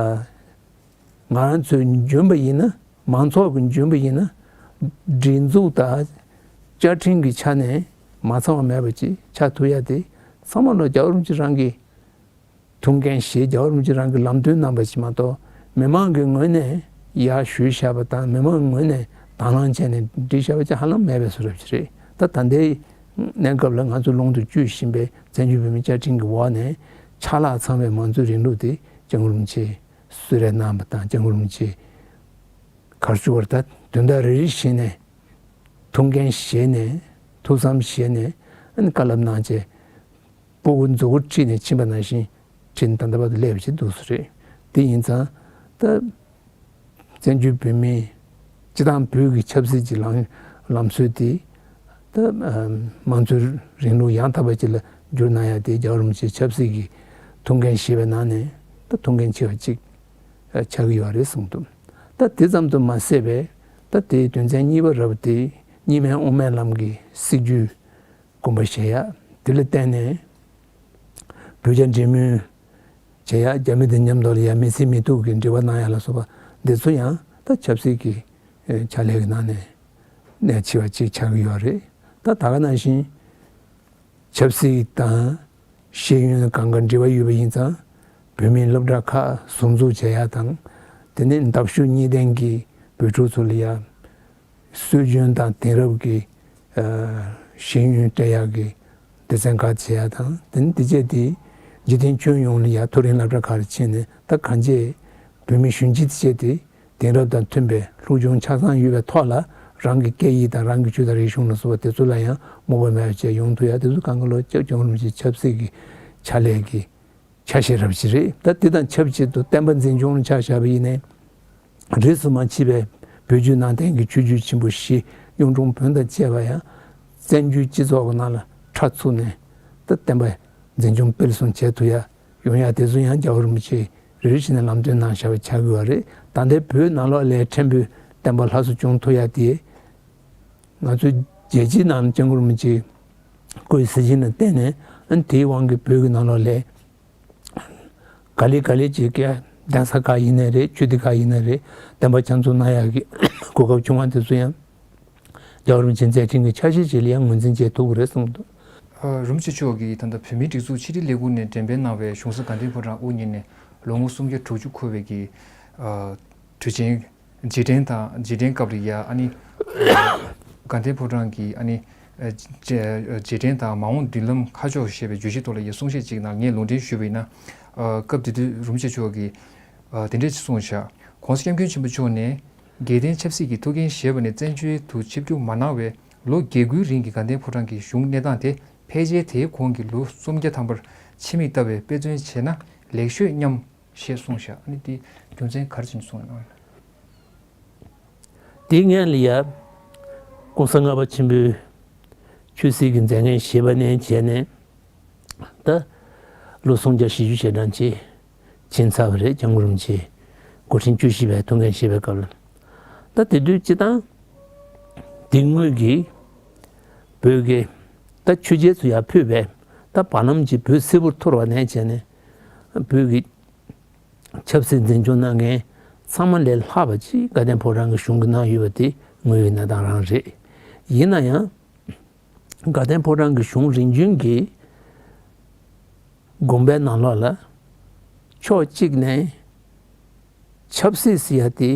ང་རང་ཚོའི་འཇོན་པ་ཡིན་ན་མང་ཚོགས་ཀྱི་འཇོན་པ་ཡིན་ན་སྒྲིག་འཛུགས་དང་བཅའ་ཁྲིམས་ཀྱི་ཆ་ནས་མ་ཚང་བ་མེད་པ་ཅིག་ཆགས་ཐུབ་ཡག་དེ་ ཚང་མ་ལོ་རྒྱལ་བ་རིན་པོ་ཆེ་རང་གི་ཐུགས་འགན་བཞེས། རྒྱལ་བ་རིན་པོ་ཆེ་རང་གི་ལམ་སྟོན་གནང་བ་ཞིག་མ་གཏོགས། མི་མང་གི་ངོས་ནས་ཡར་ཞུས་བཞག་པ་དང་། མི་མང་གི་ངོས་ནས་དང་བླངས་བྱས་ནས་བསྒྲིགས་བཞག་པ་ཅིག་ཧ་ལམ་མེད་པའི་བཟོ་འདྲ་ཅིག་རེད། ད་ད་ལྟའི་གནས་སྐབས་ལ་ང་ཚོ་ཀློང་དུ་བསྐྱོད་བཞིན་པའི་བཙན་བྱོལ་བོད་མིའི་བཅའ་ཁྲིམས་ཀྱི་འོག་ནས་ཆ་ལག་ཚང་བའི་མང་གཙོའི་རིང་ལུགས་དེ་སྐྱབས་མགོན་རིན་པོ་ཆེས་གསོལ་རས་གནང་བ་དང་། སྐྱབས་མགོན་རིན་པོ་ཆེས་ག་རེ་ཞུ་དགོས་རེད། ད་དོན་དག་རེ་རེ་བཞིན་ནས་ཐུགས་འགན་བཞེས་ནས། ཐུགས་བསམ་བཞེས་ནས། ཨ་ནི་བཀའ་སློབ་གནང་བྱས། སྤུ་གུ་མཛུབ་གུ་ཁྲིད་ནས་ཕྱིན་པ་ནང་བཞིན་ཁྲིད་ནས་ད་ལྟ་བར་དུ་སླེབས་བྱས་འདུག་སེ་རེད། དེ་ཡིན་ཙང་ད་བཙན་བྱོལ་བོད་མི་སྤྱི་བཏང་བོད་ཀྱི་ཆབ་སྲིད་ཀྱི་ལམ་ལམ་སྲོལ་དེ་ད་ཨ་མང་གཙོའི་རིང་ལུགས་ཡང་དག་པ་ཅིག་ལ་བསྒྱུར་གནང་ཡ་དེ་རྒྱལ་བ་རིན་པོ་ཆེས་ཆབ་སྲིད་ཀྱི་ཐུགས་འགན་བཞེས་པའི་ནང་ནས་ད་ཐུགས་འགན་ཆེ་བ་ཅིག་ཆགས་ཀྱི་ཡོད་རེད་གསུངས་འདུག་ད་དེ་ཙམ་དུ་མ་ཟད་པའི་ད་དེའི་དོན་ཚན་གཉིས་པ་རབ་དེ་གཉིས་སྨན་དབུ་མའི་ལམ་གྱི་སྲིད་བྱུས་དགོངས་པ་བཞེས་ཡ། དེ་ལ་བརྟེན་ནས་བོད་རྒྱ་འབྲེལ་མོལ་བྱེད་ཡ། རྒྱ་མི་དང་མཉམ་དུ་ལ་ཡ་མི་སེར་མི་ཐུག་གི་འབྲེལ་བ་གནང་ཡ་ལ་སོགས་པ་འདི་ཚོ་ཡང་ད་ཆབ་སྲིད་ཀྱི་ཨེ་ཕྱག་ལས་ཀྱི་ནང་ནས་གནད་ཆེ་བ་ཅིག་ཆགས་ཀྱི་ཡོད་རེད། ད་ད་ག་ནང་བཞིན་ཆབ་སྲིད་དང་ཤེས་ཡོན་གང་ག་འབྲེལ་བ་ཡོད་པ་ཡིན་ཙང་། བོད་མིའི་སློབ་གྲྭ་ཁག་ཟུར་འཛུགས་བྱེད་ཡ་དང་། དེ་ནས་འདབ་ཤོག་གཉིས་ལྡན་གྱི་བོད་ཕྲུག་ཚོ་ལ་ཡ་སྲོལ་རྒྱུན་དང་དེང་རབས་ཀྱི་ཨ་ཤེས་ཡོན་སྤྲད་ཡག་གི་སྡེ་ཚན་ཁག་བྱེད་ཡག་དང་། དེ་ནི་དེ་བྱས་ཏེ་འཇིག་རྟེན་ཁྱོན་ཡོངས་ལ་ཡ་མཐོ་རིམ་སློབ་གྲྭ་ཁག་ལ་ཕྱིན་ནས། ད་གང་ཅི་བོད་མི་གཞོན་སྐྱེས་དེ་བྱས་ཏེ་དེང་རབས་དང་མཐུན་པའི་སློབ་སྦྱོང་ཆ་ཚང་ཡོད་པའི་ཐོག་ལ། རང་གི་སྐད་ཡིག་དང་རང་གི་ཆོས་དང་རིག་གཞུང་ལ་སོགས་པ་དེ་ཚོ་ལ་ཡང་རྨོངས་པ་མེད་པ་བྱས་ཡོང་ཐུབ་ཡ། དེ་ཚོ་གང་ག་ལོ་སྐྱབས་མགོན་རིན་པོ་ཆེའི་ཆབ་སྲིད་ཀྱི་ཕྱག་ལས་ཀྱི་ཆ་ཤས་རབ་ཅིག་རེད། ད་དེ་དང་ཆབས་ཅིག་ཏུ་བསྟན་པ་འཛིན་སྐྱོང་ལ་ཆ་བཞག་པ་ཡིན་ནའི། རིས་སུ་མ་མཆིས་པའི་བོད་བརྒྱུད་ནང་བསྟན་གྱི་ཆོས་བརྒྱུད་ཆེན་པོ་བཞི། གཡུང་དྲུང་བོན་དང་བཅས་པ་ཡང་བཙན་བྱོལ་སྤྱི་ཚོགས་ཀྱི་ནང་ལ་ཁྲ་ཚུགས་ནས། ད་བསྟན་པ་འཛིན་སྐྱོང་སྤེལ་གསུམ་བྱེད་ཐུབ་ཡ་ཡོང་ཡ་དེ་ཚོ་ཡང་རྒྱལ་བ་རིན་པོ་ཆེས་རེ་རེ་བཞིན་ནས་ལམ་སྟོན་གནང་བཞག་པ་ཆགས་ཀྱི་ཡོད་རེད། ད་ལྟའི་བོད་ནང་ལོགས་ལ་ཕྲན་བུ་བསྟན་པ་སླར་གསོ་བྱུང་ཐུབ་ཡ་དེ། ང་ཚོའི་རྒྱལ་སྤྱིའི་ནང་སྐྱབས་མགོན་རིན་པོ་ཆེའི་སྐུའི་གཟི་བརྗིད་ལ་བརྟེན་ནས། ཨ་ནི་དེའི་དབང་གིས་བོད་ཀྱི་ནང་ལོགས་ལ་ག་ལེ་ག་ལེ་ཅིག་གི་གདན་ས་ཁག་ཡིན་ནའི་རེད། ཆོས་སྡེ་ཁག་ཡིན་ནའི་རེད། བསྟན་པ་བསྐྱར་འཛུགས་གནང་ཡག་གི་གོ་སྐབས་བྱུང་བ་དེ་ཚོ་ཡང་རྒྱལ་བ་རིན་པོ་ཆེའི་མཛད་འཕྲིན་གྱི་ཆ་ཤས་ཤིག་ལ་ཡང་ངོས་འཛིན་བྱེད་ཐུབ་ཀྱི་རེད་གསུངས་འདུག། ཨ། རིན་པོ་ཆེ་མཆོག་གིས་ད་ལྟ་བོད་མིའི་སྒྲིག་འཛུགས་ཕྱི་དྲིལ་ལས་ཁུངས་ནས་འགྲེམས་སྤེལ་གནང་བའི་གཞུང་ས་དགའ་ལྡན་ཕོ་བྲང་དབུ་བརྙེས་ནས་ལོ་ངོ་སུམ་བརྒྱ་དྲུག་ཅུ་འཁོར་བའི་གི་ཨ་དུས་ཆེན། རྗེས་དྲན་དང་། རྗེས་དྲན་སྐབས་ལ་ཡ། ཨ་ནི་དགའ་ལྡན་ཕོ་བྲང་གི་ཨ་ནི་རྗེས་དྲན་དང་མ་འོངས་མདུན་ལམ་ཁ་ཕྱོགས་ཞེས་པའི་བརྗོད་གཞི་ཐོག་ལ་ཡ་གསུང་བཤད་ཅིག་ནང་ངས་ལུང་འདྲེན་ཞུས་པ་ཡིན་ན། སྐབས་དེ་དུས་རིན་པོ་ཆེ་མཆོག་གིས་དེ་འདྲ་ཞིག་གསུངས་བཞག། ༸གོང་ས་༸སྐྱབས་མགོན་ཆེན་པོ་མཆོག་ནས་རྒྱལ་བསྟན་ཆབ་སྲིད་ཀྱི་ཐུགས་འགན་བཞེས་པ་ནས་བཙན་བྱོལ་དུ་ཆིབས་བསྒྱུར་མ་གནང་བའི་ལོ་བརྒྱད་དགུའི་རིང་གི་དགའ་ལྡན་ཕོ་བྲང་གི་གཞུང་གནས་སྟངས་དེ། ཕལ་ཆེར་དེའི་གོང་གི་ལོ་སུམ་བརྒྱ་ཐམ་པར་ཕྱི་མིག་ལྟ་བའི་དཔེ་མཚོན་བྱས་ན་ལེགས་ཤོས་སྙམ། ཞེས་གསུངས་བཞག། ཨ་ནི་དེ་རྒྱུ་མཚན་ག་རེ་བྱས་ནས་གསུངས་ཡོད་ན། དེའི་སྔོན་ལ་ཡ་༸གོང་ས་ལྔ་པ་ཆེན་པོས་ཆོས་སྲིད་ཀྱི་མཛད་འགན་བཞེས་པ་ནས་བྱས་ནས། ད་ལོ་སུམ་བརྒྱ་བཞི་བཅུ་ཞེ་གྲངས་ཅིག་ཕྱིན་ཚར་བ་རེད། སྐྱབས་མགོན་རིན་པོ་ཆེ་སྐུ་ཕྲེང་བཅུ་བཞི་པའི་ཐུགས་འགན་བཞེས་པའི་སྐབས་ལ། ད་དེ་དུས་སྤྱིར་བཏང་དེ་སྔོན་གྱི་བོད་ཀྱི་ད་ཆོས་རྒྱལ་ཚོ་ཡར་ཕེབས་པའི་ད་བར་ལམ་གྱི་བོད་སིལ་བུར་འཐོར་བ་ནས་བྱས་ནས། བོད་ཀྱི་ཆབ་སྲིད་འཛིན་སྐྱོང་གནང་མཁན་ཚང་མ་ལས་ལྷག་པ་ཅིག་དགའ་ལྡན་ཕོ་བྲང་གི་གཞུང་གིས་གནང་ཡོད་པ་དེ་དངོས་ཡོད་གནས་སྟངས་རང་རེད། ཡིན་ན་ཡང་དགའ་ལྡན་ཕོ་བྲང་གི་གཞུང་རིམ་བྱོན་གྱི་དགོངས་པའི་ནང་ལོགས་ལ། ཕྱོགས་གཅིག་ནས་ཆབ་སྲིད་ཟེར་ཡ་དེ་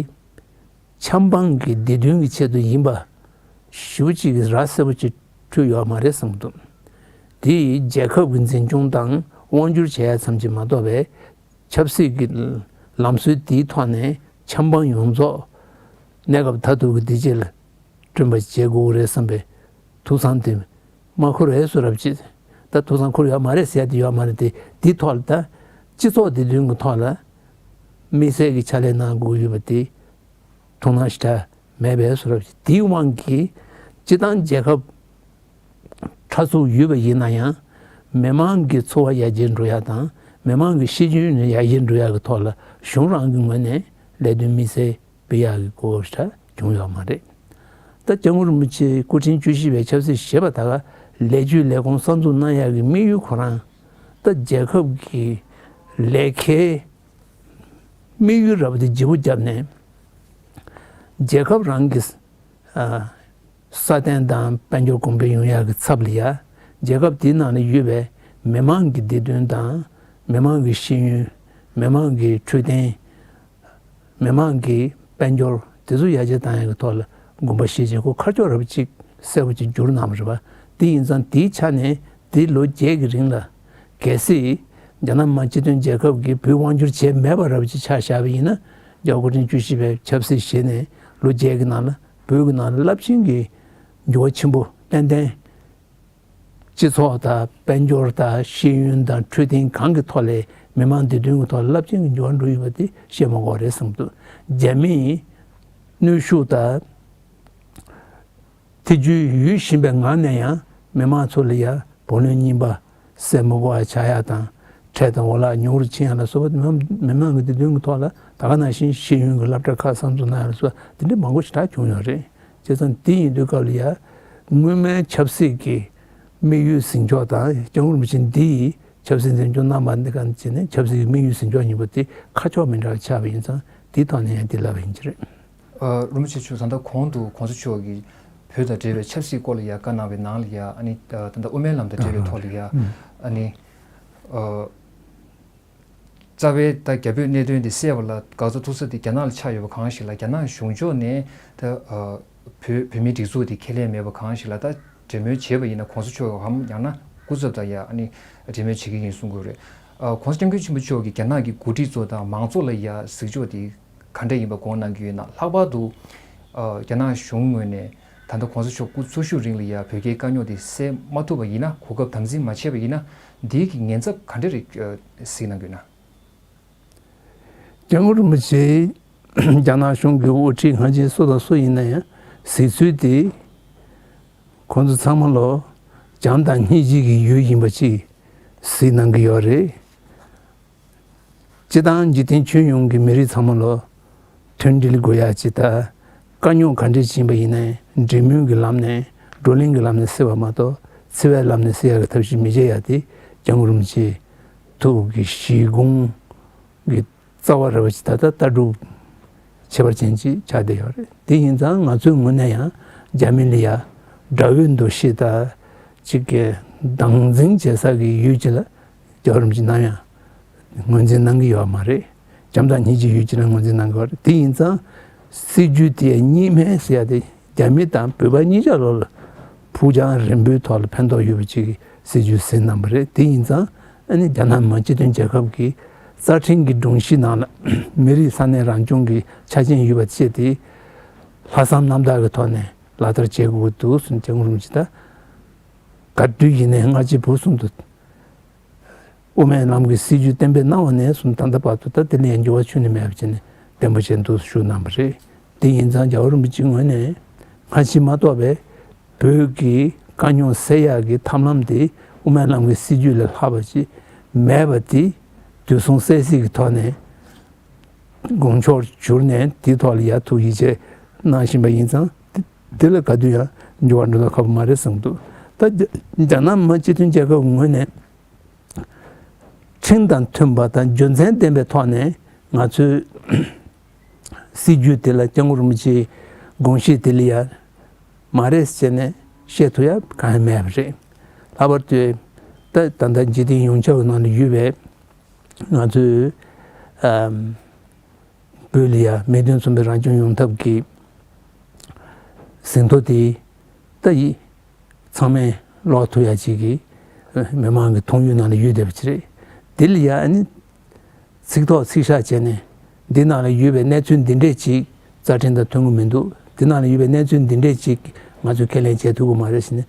ཆབ་འབངས་ཀྱི་བདེ་དོན་གྱི་ཆེད་དུ་ཡིན་པ་ཞེ་པོ་ཅིག་གི་ར་གསལ་པོ་ཅིག་འཕྲོད་ཡོད་མ་རེད་བསམ་གྱི་འདུག། དེ་ཡིས་རྒྱལ་ཁབ་ཀྱི་འཛིན་སྐྱོང་དང་དབང་སྒྱུར་བྱེད་ཡ་ཙམ་གྱིས་མ་གཏོགས་པའི། ཆབ་སྲིད་ཀྱི་ལམ་སྲོལ་དེའི་ཐོག་ནས་ཆབ་འབངས་ཡོངས་རྫོགས་གནས་སྐབས་མཐར་ཐུག་གི་བདེ་སྐྱིད་ལ་བསྐྲུན་པ་བྱེད་དགོས་ཀྱི་རེད་བསམ་པའི་ཐུགས་བསམ་དེ་མ་འཁོར་བའི་བཟོ་འདྲ་ཅིག། ད་ཐུགས་བསམ་འཁོར་ཡོད་མ་རེད་ཟེར་ཡ་དེ་ཡོད་མ་རེད་དེ། དེའི་ཐོག་ལ་ད་སྤྱི་ཚོགས་བདེ་དོན་གྱི་ཐོག་ལ་དམིགས་བསལ་གྱི་ཕྱག་ལས་གནང་དགོས་ཡོད་པ་དེ། དོ་སྣང་ཞེ་དྲག་མེད་པའི་བཟོ་འདྲ་ཞིག། དེའི་དབང་གིས་སྤྱིར་བཏང་རྒྱལ་ཁབ་ཕྲ་ཚུགས་ཡོད་པ་ཡིན་ན་ཡང་། མི་མང་གི་འཚོ་བ་ཡར་རྒྱས་འགྲོ་ཡ་དང་། མི་མང་གི་ཤེས་ཡོན་ཡར་རྒྱས་འགྲོ་ཡ་གི་ཐོག་ལ་གཞུང་རང་གི་ངོས་ནས་ལས་དོན་དམིགས་བསལ་སྤེལ་ཡག་གི་གོ་སྐབས་ཞེ་དྲག་བྱུང་ཡོད་མ་རེད། ད་སྐྱབས་མགོན་རིན་པོ་ཆེ་སྐུ་ཕྲེང་བཅུ་བཞི་པའི་ཆབ་སྲིད་བཞེས་པ་ད་ག་ལས་ཆོས་ལས་ཁུངས་གསར་འཛུགས་གནང་ཡག་གི་དམིགས་ཡུལ་ཁོ་རང་། ད་རྒྱལ་ཁབ་ཀྱི་ལས་ཀའི་དམིགས་ཡུལ་རབ་དེ་ལྗིད་པོ་བརྒྱབ་ནས། རྒྱལ་ཁབ་རང་གི་ཨ་སྲ་བརྟན་དང་དཔལ་འབྱོར་གོང་འཕེལ་ཡོང་ཡག་གི་ཚབ་ལ་ཡ། རྒྱལ་ཁབ་དེའི་ནང་ལ་ཡོད་པའི་ མི་མང་གི་བདེ་དོན་དང་། མི་མང་གི་ཤེས་ཡོན། མི་མང་གི་འཕྲོད་བསྟེན། མི་མང་གི་དཔལ་འབྱོར་དེ་ཚོ་ཡར་རྒྱས་བཏང་ཡག་གི་ཐོག་ལ་དགོངས་པ་བཞེས་བྱས་ཁོ་ཁ་ཕྱོགས་རབ་ཅིག་གསལ་པོ་ཅིག་བསྒྱུར་གནང་བ་རེད་པ། དེ་ཡིན་ཙང་དེའི་ཆ་ནས་དེ་ལོ་བརྒྱད་ཀྱི་རིང་ལ་གལ་སྲིད་རྒྱ་ནག་མི་དམངས་སྤྱི་མཐུན་རྒྱལ་ཁབ་ཀྱིས་བོད་དབང་བསྒྱུར་བྱས་མེད་པ་རབ་ཅིག་ཆ་བཞག་པ་ཡིན་ན། རྒྱལ་བ་སྐུ་ཕྲེང་བཅུ་བཞི་པས་ཆབ་སྲིད་བཞེས་ནས་ལོ་བརྒྱད་ཀྱི་ནང་ལ་བོད་ཀྱི་ནང་ལ་རླབས་ཆེན་གྱི་འགྱུར་བ་ཆེན་པོ་ཏན་ཏན། སྤྱི་ཚོགས་དང་དཔལ་འབྱོར་དང་ཤེས་ཡོན་དང་འཕྲོད་བསྟེན་གང་གི་ཐོག་ལས་མི་མང་བདེ་དོན་གྱི་ཐོག་ལ་རླབས་ཆེན་གྱི་འགྱུར་བ་འགྲོ་ཡོད་པ་དེ་བཤད་མ་དགོས་རེད་བསམ་འདུག་རྒྱ་མིས་གནོན་ཤུགས་དང་ཐེ་ཇུས་ཡོད་བཞིན་པའི་ངང་ནས་ཡང་མི་མང་ཚོ་ལ་ཡང་བུ་ལོན་རྙིང་པ་སེལ་མི་དགོས་པ་ཆགས་ཡག་དང་། ཁྲལ་དང་འོ་ལག་ཉུང་རུ་ཕྱིན་ཡག་ལ་སོགས་པ་མི་མང་གི་བདེ་དོན་གྱི་ཐོག་ལ་ད་ག་ནང་བཞིན་ཤེས་ཡོན་གྱི་སློབ་གྲྭ་ཁག་གསར་འཛུགས་གནང་ཡག་ལ་སོགས་པ་དེ་འདྲ་མང་པོ་ཞེ་དྲག་བྱུང་ཡོད་རེད། བྱས་ཙང་དེ་ཡིན་དུས་སྐབས་ལ་ཡ། སྔོན་མའི་ཆབ་སྲིད་ཀྱི་དམིགས་ཡུལ་ཟིན་ཕྱོགས་དང་སྐྱབས་མགོན་རིན་པོ་ཆེ་འདིས་ཆབ་སྲིད་འཛིན་སྐྱོང་གནང་བ་འདི་ག་བྱས་ནས་ཆབ་སྲིད་ཀྱི་དམིགས་ཡུལ་ཟིན་ཕྱོགས་གཉིས་པོ་དེ་ཁ་ཕྱོགས་མི་འདྲ་བ་ཆགས་པ་ཡིན་ཙང་དེའི་ཐོག་ནས་ཡང་འདི་ལབ་པ་ཡིན་གྱི་རེད། ཨ། རིན་པོ་ཆེ་མཆོག་ད་ལྟ་གོང་དུ་གོང་ས་མཆོག་གིས་བོད་དང་འབྲེལ་བའི་ཆབ་སྲིད་སྐོར་ལ་ཡ་བཀའ་གནང་བའི་ནང་ལ་ཡ། ཨ་ནི་ད་ལྟ་དབུ་མའི་ལམ་དང་འབྲེལ་བའི་ཐོག་ལ་ཡ། ཨ་ནི། ཨ། རྩ་བའི་ད་རྒྱ་བོད་གནད་དོན་དེ་སེལ་བ་ལ་དགག་རྩ་ཐུག་ས་དེ་རྒྱ་ནག་ལ་ཆགས་ཡོད་པ་གང་ཞིག་ལ། རྒྱ་ནག་གཞུང་ཕྱོགས་ནས་ད་ཨ་བོད་བོད་མིའི་སྒྲིག་འཛུགས་དེ་ཁས་ལེན་མེད་པ་གང་ཞིག་ལ་ད་གྲོས་མོལ་བྱས་པ་ཡིན་ན་གོང་ས་མཆོག་གམ་ཡང་ན་སྐུ་ཚབ་དང་ཡ་ཨ་ནི་གྲོས་མོལ་བྱེད་ཀྱི་ཡིན་གསུང་གི་ཡོད་རེད། ཨ། གོང་ས་སྐྱབས་མགོན་ཆེན་པོ་མཆོག་གིས་རྒྱ་ནག་གི་འགོ་ཁྲིད་ཚོ་དང་མང་ཚོགས་ལ་ཡ་གཟིགས་ཕྱོགས་དེ་ག་འདྲ་ཡིན་པ་དགོངས་གནང་གི་ཡོད་ན། ལྷག་པར་དུ་ཨ་རྒྱ་ནག་གཞུང་ངོས་ནས་ད་ལྟ་གོང་ས་མཆོག་སྐུ་འཚོ་བཞུགས་རིང་ལ་ཡ་བོད་རྒྱའི་དཀའ་རྙོག་དེ་སེལ་མ་ཐུབ་པ་ཡིན་ན། གོ་སྐབས་དམ་འཛིན་མ་བྱས་པ་ཡིན་ན། འདིའི་གི་ཉེན་ཚབས་ག་འདྲ་རེ་གཟིགས་གནང་གི་ཡོད་ན། སྐྱབས་མགོན་རིན་པོ་ཆེ་རྒྱ་ནག་གཞུང་གི་དབུ་ཁྲིད་སྔ་ཕྱི་སུ་དང་སུ་ཡིན་ན་ཡང་གཟིགས་ཚུལ་དེ་ཁོང་ཚོ་ཚང་མ་ལོ་བྱམས་དང་སྙིང་རྗེ་གི་ཡུལ་ཡིན་པ་ཅིག་གཟིགས་གནང་གི་ཡོད་རེད། སྤྱི་བཏང་འཇིག་རྟེན་ཁྱོན་ཡོངས་ཀྱི་མི་རིགས་ཚང་མ་ལོ་མཐུན་སྒྲིལ་དགོས་ཡ་ཅིག་དང་། དཀའ་རྙོག་ག་འདྲས་ཕྱིན་པ་ཡིན་ནའི་འབྲེལ་མོལ་གྱི་ལམ་ནས་བགྲོ་གླེང་གི་ལམ་ནས་སེལ་བ་མ་གཏོགས་འཚེ་བའི་ལམ་ནས་སེལ་ཡག་གི་ཐབས་ཤེས་མི་བྱེད་ཡ་དེ་སྐྱབས་མགོན་རིན་པོ་ཆེའི་ཐུགས་ཀྱི་བཞེད་དགོངས་ཀྱི་རྩ་བ་ར་བ་ཞིག་ད་ལྟ་ལྟ་གྲུབ་ཁྱད་པར་ཅན་ཅིག་ཆགས་བསྡད་ཡོད་རེད། དེ་ཡིན་ཙང་ང་ཚོའི་ངོས་ནས་ཡང་རྒྱ་མི་ལ་ཡ་དགྲ་བོའི་འདུ་ཤེས་དང་ཅིག་གི་སྡང་འཛིན་བྱེད་ས་གི་ཡུལ་ཅིག་ལ་རྒྱལ་བ་རིན་པོ་ཆེ་ནམ་ཡང་ངོས་འཛིན་གནང་གི་ཡོད་མ་རེད། བྱམས་དང་སྙིང་རྗེ་ཡོད་ཀྱི་ན་ངོས་འཛིན་གནང་གི་ཡོད་རེད། དེ་ཡིན་ཙང་སྲིད་ཇུས་དེ་གཉིས་སྨན་ཟེར་ཡ་དེ་རྒྱ་མི་དང་བོད་པ་གཉིས་ཆ་ལོ་ལ་ཕུགས་རྒྱང་རིང་པོའི་ཐོག་ལ་ཕན་ཐོགས་ཡོད་པ་ཅིག་གི་སྲིད་ཇུས་ཟིན་གནང་བ་རེད། དེ་ཡིན་ཙང་ཨ་ནི་རྒྱ་ནག་མི་དམངས་སྤྱི་མཐུན་རྒྱལ་ཁབ་ཀྱི་རྩ་ཁྲིམས་ཀྱི་སྒྲོམ་གཞི་ནང་ལ་མི་རིགས་ས་གནས་རང་སྐྱོང་གི་ཆ་རྐྱེན་ཡོད་པ་བཅས་དེ་ལྷག་བསམ་རྣམ་དག་གི་ཐོག་ནས་ལག་བསྟར་བྱེད་དགོས་ཀྱི་འདུག་ཟེར་སྐྱབས་མགོན་རིན་པོ་ཆེ་ད་ག་དུས་ཡིན་ནའི་སྔ་ཕྱི་བར་གསུམ་དུ། དབུ་མའི་ལམ་གྱི་སྲིད་བྱུས་གཏན་འབེབས་གནང་བ་ནས་བཟུང་ད་ལྟ་བར་དུ་ད་དེ་ལས་འགྱུར་བ་ཁྱོན་ནས་མེད་པ་བྱས་ནས་བརྟན་པོ་བྱས་འདུག་ཞུ་གནང་བ་རེད། དེ་ཡིན་ཙང་རྒྱལ་བ་རིན་པོ་ཆེའི་ངོས་ནས་སྔ་ཕྱི་མ་གཏོགས་པའི་བོད་ཀྱི་དཀའ་རྙོག་སེལ་ཡག་གི་ཐབས་ལམ་དེ་དབུ་མའི་ལམ་གྱི་སྲིད་བྱུས་ལས་ལྷག་པ་ཅིག་མེད་པ་དེ་དུས་གསུམ་གསལ་གཟིགས་ཀྱི་ཐོག་ནས་དགོངས་ཕྱོགས་གྱུར་ནས་དེའི་ཐོག་ལ་ཡར་ཐུགས་ཡིད་ཆེས་གནང་བཞིན་པ་ཡིན་ཙང་དེ་ལ་ག་དུས་ཡང་འགྱུར་བ་འགྲོ་ལ་ཁག་པོ་མ་རེད་བསམ་འདུག་ད་རྒྱ་རྒྱ་ནག་མི་སྤྱི་མཐུན་རྒྱལ་ཁབ་ངོས་ནས། ཁྲིམས་དང་མཐུན་པ་དང་རྒྱུ་མཚན་ལྡན་པའི་ཐོག་ནས་ང་ཚོའི་སྲིད་བྱུས་དེ་ལ་སྐྱབས་མགོན་རིན་པོ་ཆེའི་དགོངས་གཞི་དེ་ལ་ཡ་མ་རེད་ཟེར་ནས་བཤད་ཐུབ་ཡ་གང་ཡང་མེད་པ་རེད། ལྷག་པར་དུ་ད་ད་ལྟ་འཇིག་རྟེན་ཡོངས་ཁྱབ་ཀྱི་ནང་ལ་ཡོད་པའི་ང་ཚོའི་ཨམ། བོད་ལ་ཡ་མིའི་དོན་མཚུངས་པའི་རང་སྐྱོང་ཡོང་ཐབས་ཀྱི་ཟིན་ཐོ་དེ་ད་ཡིད་ཚང་མས་ཀློག་ཐུབ་ཡ་ཅིག་གི་མི་མང་གི་མཐོང་ཡུལ་ནང་ལ་ཡོད་བསྡད་པ་ཅིག་རེད། དེ་ལ་ཡ་ཨ་ནི་ཚིག་ཐོག་ཚིག་ཤག་བྱས་ནས་འདི་ནང་ལ་ཡོད་པའི་གནས་ཚུལ་འདི་འདྲས་ཅིག་རྩ་ཁྲིམས་དང་མཐུན་གི་མི་འདུག་འདི་ནང་ལ་ཡོད་པའི་གནས་ཚུལ་འདི་འདྲས་ཅིག་ང་ཚོས་ཁས་ལེན་བྱེད་ཐུབ་ཀྱི་མ་རེད་ཟེར་ནས་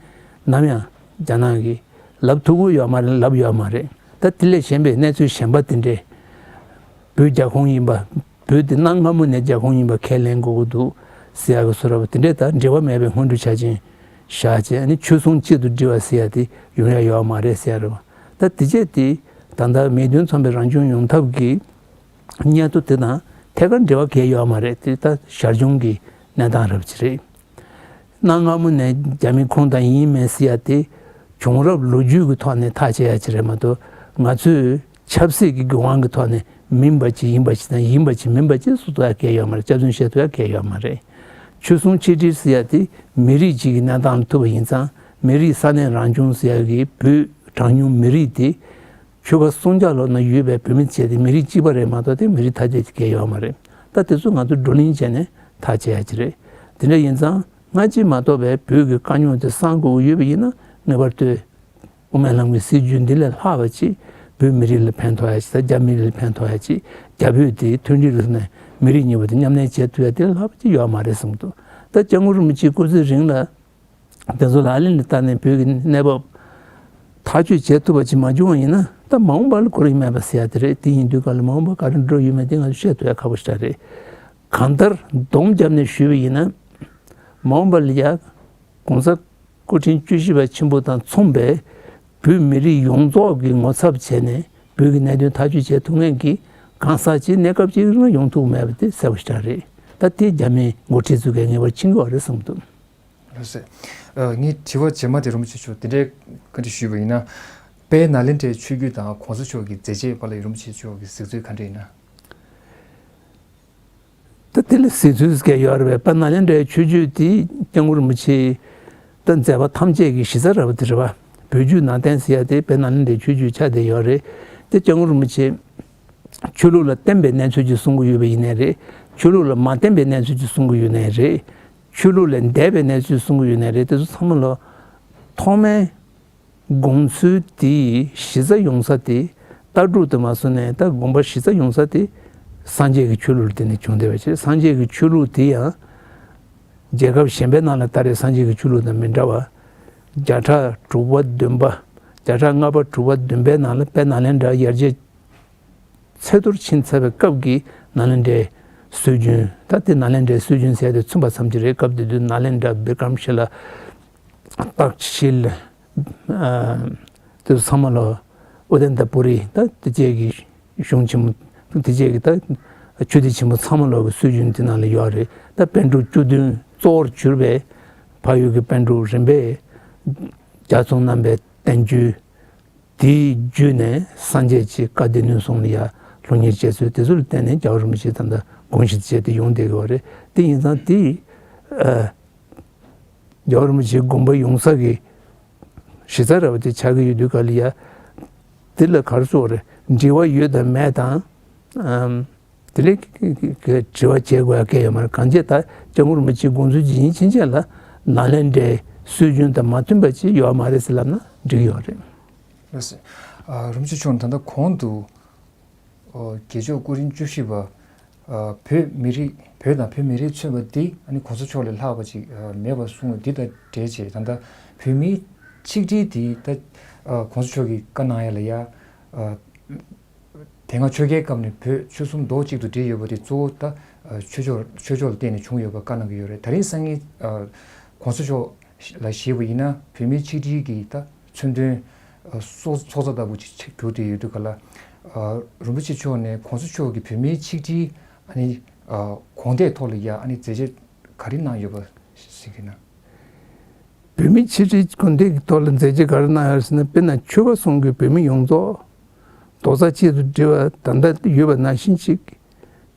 ནམ་ཡང་རྒྱ་ནག་གིས་ལབ་ཐུབ་ཀྱི་ཡོད་མ་རེད། ལབ་ཡོད་མ་རེད། ད་དེ་ལས་གཞན་པའི་གནས་ཚུལ་གཞན་པ་དེ་འདྲས་བོད་རྒྱ་ཁོངས་ཡིན་པ། བོད་དེ་གནའ་སྔ་མོ་ནས་རྒྱ་ཁོངས་ཡིན་པ་ཁས་ལེན་དགོས་ཀྱི་འདུག་ཟེར་ཡག་གི་བཟོ་འདྲ་བ་དེ་འདྲས་ད་འབྲེལ་བ་མེད་པའི་སྔོན་འགྲོ་ཆ་ཅན་བཞག་བྱས་ནས་ཆོལ་གསུམ་གཅིག་ཏུ་སྒྲིལ་བ་ཟེར་ཡག་དེ་ཡོང་ཡག་ཡོད་མ་རེད་ཟེར་ཡག་རེད་བ། ད་དེ་བྱས་དེ་ད་ལྟ་མིའི་དོན་མཚུངས་པའི་རང་སྐྱོང་ཡོང་ཐབས་ཀྱི་སྙན་ཐོ་དེ་དང་ཐད་ཀར་འབྲེལ་བ་གང་ཡང་ཡོད་མ་རེད། དེ་ད་ཞར་བྱུང་གི་གནས་སྟངས་རབ་ཅིག་རེད། གནའ་སྔ་མོ་ནས་རྒྱ་མི་ཁོངས་དང་ཡིན་མིན་ཟེར་ཡ་དེ་བྱུང་རབས་ལོ་རྒྱུས་ཀྱི་ཐོག་ནས་ཐག་བཅད་ཡ་ཅིག་རེད་མ་གཏོགས་ང་ཚོས་ཆབ་སྲིད་ཀྱི་དགོས་དབང་གི་ཐོག་ནས་མིན་པ་ཅིག་ཡིན་པ་ཅིག་དང་ཡིན་པ་ཅིག་མིན་པ་ཅིག་སུ་ཐུབ་ཡ་གང་ཡོད་མ་རེད། སྐྱག་རྫུན་བཤད་ཐུབ་ཡ་གང་ཡོད་མ་རེད། ཆོལ་གསུམ་ཆིག་སྒྲིལ་ཟེར་ཡ་དེ་མི་རིགས་གཅིག་གི་གནས་སྟངས་ལ་ཐུག་པ་ཡིན་ཙང་མི་རིགས་ས་གནས་རང་སྐྱོང་ཟེར་ཡ་གི་བོད་ གྲངས་ཉུང་མི་རིགས་དེ་ཆོལ་ཁ་སུམ་བརྒྱ་ལོགས་ན་ཡོད་པའི་བོད་མི་བྱས་ཏེ་མི་རིགས་གཅིག་པ་རེད་མ་གཏོགས་དེ་མི་རིགས་ཐ་དད་ཅིག་གང་ཡང་ཡོད་མ་རེད། ད་དེ་ཚོ་ང་ཚོ་བགྲོ་གླེང་བྱས་ནས་ཐག་བཅད་ཡ་ཅིག་རེད། དེ་འདྲ་ཡིན་ཙང་སྔ་ཕྱི་མ་གཏོགས་པའི་བོད་ཀྱི་དཀའ་རྙོག་དེ་སངས་དགོས་ཀྱི་ཡོད་པ་ཡིན་ན་ངེས་པར་དུ་དབུ་མའི་ལམ་གྱི་སྲིད་བྱུས་འདི་ལས་ལྷག་པ་ཅིག་བོད་མི་རིགས་ལ་ཕན་ཐོགས་ཡ་ཅིག་དང་རྒྱ་མི་རིགས་ལ་ཕན་ཐོགས་ཡ་ཅིག་རྒྱ་བོད་དེ་མཐུན་སྒྲིལ་ལ་ནས་མི་རིགས་གཉིས་པོ་དེ་མཉམ་གནས་བྱེད་ཐུབ་ཡ་དེ་ལས་ལྷག་པ་ཅིག་ཡོད་མ་རེད་བསམ་གྱི་འདུག་ད་སྐྱབས་མགོན་རིན་པོ་ཆེ་སྐུ་ཚེ་རིང་ལ་དེ་ཚོ་ལག་ལེན་ལ་བསྟར་ནས་བོད་ཀྱི་གནས་བབ་ཐག་གཅོད་བྱེད་ཐུབ་པ་ཅིག་མ་བྱུང་བ་ཡིན་ན་ད་མ་འོངས་པ་ལ་ཁོར་ཡུག་མེད་པ་ཟེར་ཡ་དེ་རེད། དེ་ཡིན་དུས་ག་ལ་མ་འོངས་པ་ག་རེ་འགྲོ་ཡོད་མེད་དེ་ང་ཚོ་བཤད་ཐུབ་ཡ་ཁག་པོ་ཞིག་རེད། གང་ལྟར་སྡོམ་བརྒྱབ་ནས་ཞུས་པ་ཡིན་ན་མ་འོངས་པ་ལ་ཡ་༸གོང་ས་སྐུ་ཕྲེང་བཅུ་བཞི་པ་ཆེན་པོ་དང་མཚུངས་པའི་བོད་མི་རིགས་ཡོངས་རྫོགས་ཀྱི་ངོ་ཚབ་བྱས་ནས་བོད་ཀྱི་གནད་དོན་ཐག་གཅོད་བྱེད་ཐུབ་མཁན་གྱི་གང་ཟག་ཅིག་གནས་སྐབས་ཅིག་རིང་ཡོང་ཐུབ་མེད་པ་དེ་གསལ་པོ་ཞིག་རེད། ད་དེ་རྒྱ་མིའི་འགོ་ཁྲིད་ཚོ་གས་ངེས་པར་མཁྱེན་གྱི་ཡོད་རེད་བསམ་གྱི་འདུག་ལགས་སོ། ངའི་དྲི་བ་རྗེས་མ་དེ་རིན་པོ་ཆེ་མཆོག་དེ་འདྲའི་བཀའ་འདྲི་ཞུས་པ་ཡིན་ན། དཔལ་ནཱ་ལེནྡྲའི་ཆོས་བརྒྱུད་དང་༸གོང་ས་མཆོག་གི་མཛད་རྗེས་བར་ལ་རིན་པོ་ཆེ་མཆོག་གི་གཟིགས་ཚུལ་ག་འདྲ་ཡིན་ན། ད་དེ་ལ་གཟིགས་ཚུལ་ག་ཡོད་རེད་པས། དཔལ་ནཱ་ལེནྡྲའི་ཆོས་བརྒྱུད་དེ་སྐྱབས་མགོན་རིན་པོ་ཆེ་ད་མཛད་པ་ཐམས་ཅད་ཀྱི་གཞི་རྩ་ར་བ་དེ་རེད་པ། བོད་བརྒྱུད་ནང་བསྟན་ཟེར་ཡ་དེ་དཔལ་ནཱ་ལེནྡྲའི་ཆོས་བརྒྱུད་ཆགས་བསྡད་ཡོད་རེད། དེ་སྐྱབས་མགོན་རིན་པོ་ཆེ་ཆོས་ལུགས་ལ་བརྟེན་པའི་གནས་ཚུལ་ཅིག་གསུང་གི་ཡོད་པ་ཡིན་ནའི་རེད། ཆོས་ལུགས་ལ་མ་བརྟེན་པའི་གནས་ཚུལ་ཅིག་གསུང་གི་ཡོད་ནའི་རེད། ཆོས་ལུགས་ལས་འདས་པའི་གནས་ཚུལ་གསུང་གི་ཡོད་ནའི་རེད། དེ་ཚོ་ཚང་མ་ལ་ཐོག་མའི་དགོངས་ཚུལ་དེའི་གཞི་རྩ་ཡོང་ས་དེ། ལྟ་གྲུབ་དེ་མ་སོང་ནས་ད་དགོངས་པ་གཞི་རྩ་ཡོང་ས་དེ་སངས་རྒྱས་ཀྱི་ཆོས་ལུགས་ལ་བརྟེན་ནས་བྱུང་བསྡད་པ་བྱས། སངས་རྒྱས་ཀྱི་ཆོས་ལུགས་དེ་ཡང་རྒྱལ་ཁབ་གཞན་པའི་ནང་ལ་ད་རེས་སངས་རྒྱས་ཀྱི་ཆོས་ལུགས་དང་མི་འདྲ་བ། བརྒྱ་ཕྲག་དྲུག་པ་བདུན་པ། བརྒྱ་ཕྲག་ལྔ་པ་དྲུག་པ་བདུན་པའི་ནང་ལ་དཔལ་ནཱ་ལེནྡྲ་ཡར་རྒྱས་ཚད་མཐོར་ཕྱིན་ཚར་བའི་སྐབས་ཀྱི་ནཱ་ལེནྡྲའི་སྲོལ་རྒྱུན། ད་དེ་ནཱ་ལེནྡྲའི་སྲོལ་རྒྱུན་ཟེར་ཏེ་མཚོན་པ་ཙམ་གྱི་རེད། སྐབས་དེ་དུས་ནཱ་ལེནྡྲ་བི་ཀྲམ་ཤི་ལ། ཏཀ་ཤིལ། ཨ། དེ་ཚོ་ཚང་མ་ལ་ཨུ་ཏན་ཏ་པུ་རི་ད་དེ་བཅས་ཀྱི་གཞུང་ཆེན་མོ་དེ་བཅས་ཀྱི་ད་ཆོས་སྡེ་ཆེན་མོ་ཚང་མ་ལོག་གི་སྲོལ་རྒྱུན་དེ་ནང་ལ་ཡོད་རེད། ད་པཎ་གྲུབ་བཅུ་བདུན་གཙོ་བོར་གྱུར་པའི་བལ་ཡུལ་གྱི་པཎ་གྲུབ་རིམ་པས་རྒྱ་མཚོ་རྣམ་པའི་བསྟན་བཅོས་དེའི་བརྒྱུད་ནས་སངས་རྒྱས་ཀྱི་བཀའ་སྡེ་སྣོད་གསུམ་ལ་ཡ་སློབ་གཉེར་བྱས་ཚུལ་དེ་ཚོ་ལ་བརྟེན་ནས་རྒྱལ་བ་རིན་པོ་ཆེ་ད་ལྟ་དགོངས་གཞི་བྱས་ཏེ་ཡོང་བསྡད་ཀྱི་ཡོད་རེད། དེ་ཡིན་ཙང་དེ་ཨ། རྒྱལ་བ་རིན་པོ་ཆེའི་དགོངས་པ་ཡོང་ས་གི་གཞི་རྩ་ར་བ་དེ་ཆགས་ཀྱི་ཡོད་དུས་ག་ལ་ཡ། དེ་ལ་ག་རེ་ཟེར་དགོས་རེད། འབྲེལ་བ་ཡོད་དང་མེད་དང་། ཨམ། དེ་ལས་དྲི་བ་བྱེད་དགོས་ཡ་གང་ཡང་ཡོད་མ་རེད། གང་བྱས་ད་སྐྱབས་མགོན་རིན་པོ་ཆེའི་དགོངས་ཚུལ་ཇི་བཞིན་ཕྱིན་ཆད་ལ་ནཱ་ལེནྡྲའི་སྲོལ་རྒྱུན་དང་མ་མཐུན་པ་ཅིག་ཡོད་མ་རེད་ཟེར་ལབ་ན་འགྲིག་ཡོད་རེད། ལགས་སོ། ཨ། རིན་པོ་ཆེ་མཆོག་ད་ལྟ་གོང་དུ། ཨོ། རྒྱལ་མཆོག་སྐུ་ཕྲེང་བཅུ་བཞི་པ། ཨ། བོད་མི་རིགས། བོད་དང་བོད་མི་རིགས་མཚོན་པ་འདི་ཨ་ནི་གོང་ས་མཆོག་ལས་ལྷག་པ་ཅིག་ཨ། མེད་པར་གསུངས་པ་འདི་དང་འབྲེལ་བྱས། ད་ལྟ་བོད་མིའི་ཆིག་སྒྲིལ་འདི་ད་ཨ། གོང་ས་མཆོག་གིས་བཀའ་གནང་ཡ་ལ་ཡ། ཨ། དེ་སྔ་ཆོས་རྒྱལ་སྐབས་ནས་བོད་ཆོལ་གསུམ་རྡོག་གཅིག་ཏུ་སྒྲིལ་ཡོད་པ་དེ་གཙོ་བོ་ད་ཨ། ཆོས་ཕྱོགས་ཆོས་ཕྱོགས་ལ་བརྟེན་ནས་བྱུང་ཡོད་པ་བཀའ་གནང་གི་ཡོད་རེད། ད་རིང་སང་ཉིན་ཨ། གོང་ས་མཆོག་ལ་ཞུས་པ་ཡིན་ན་བོད་མིའི་ཆིག་སྒྲིལ་གྱི་ད་མཚོན་དོན་ཨ། སྲོག་སྲོག་རྩ་ལྟ་བུ་ཅིག་གྱུར་ཏེ་ཡོད་དུས་ག་ལ། ཨ། རིན་པོ་ཆེ་མཆོག་ནས་གོང་ས་མཆོག་གིས་བོད་མིའི་ཆིག་སྒྲིལ་ཨ་ནི་ཨ། གོང་འདེགས་ཐོག་ལ་ཡ་ཨ་ནི་མཛད་རྗེས་ག་རེ་གནང་ཡོད་པ་གཟིགས་ཀྱི་ན། བོད་མིའི་ཆིག་སྒྲིལ་གོང་འདེགས་ཀྱི་ཐོག་ལ་མཛད་རྗེས་ག་རེ་གནང་ཡོད་ཟེར་ན། དཔེར་ན་ཆོལ་ཁ་གསུམ་གྱི་བོད་མི་ཡོངས་རྫོགས་རྡོག་རྩ་གཅིག་ཏུ་སྒྲིལ་བ་ད་ལྟ་ཡོད་པ་ནང་བཞིན་ཅིག་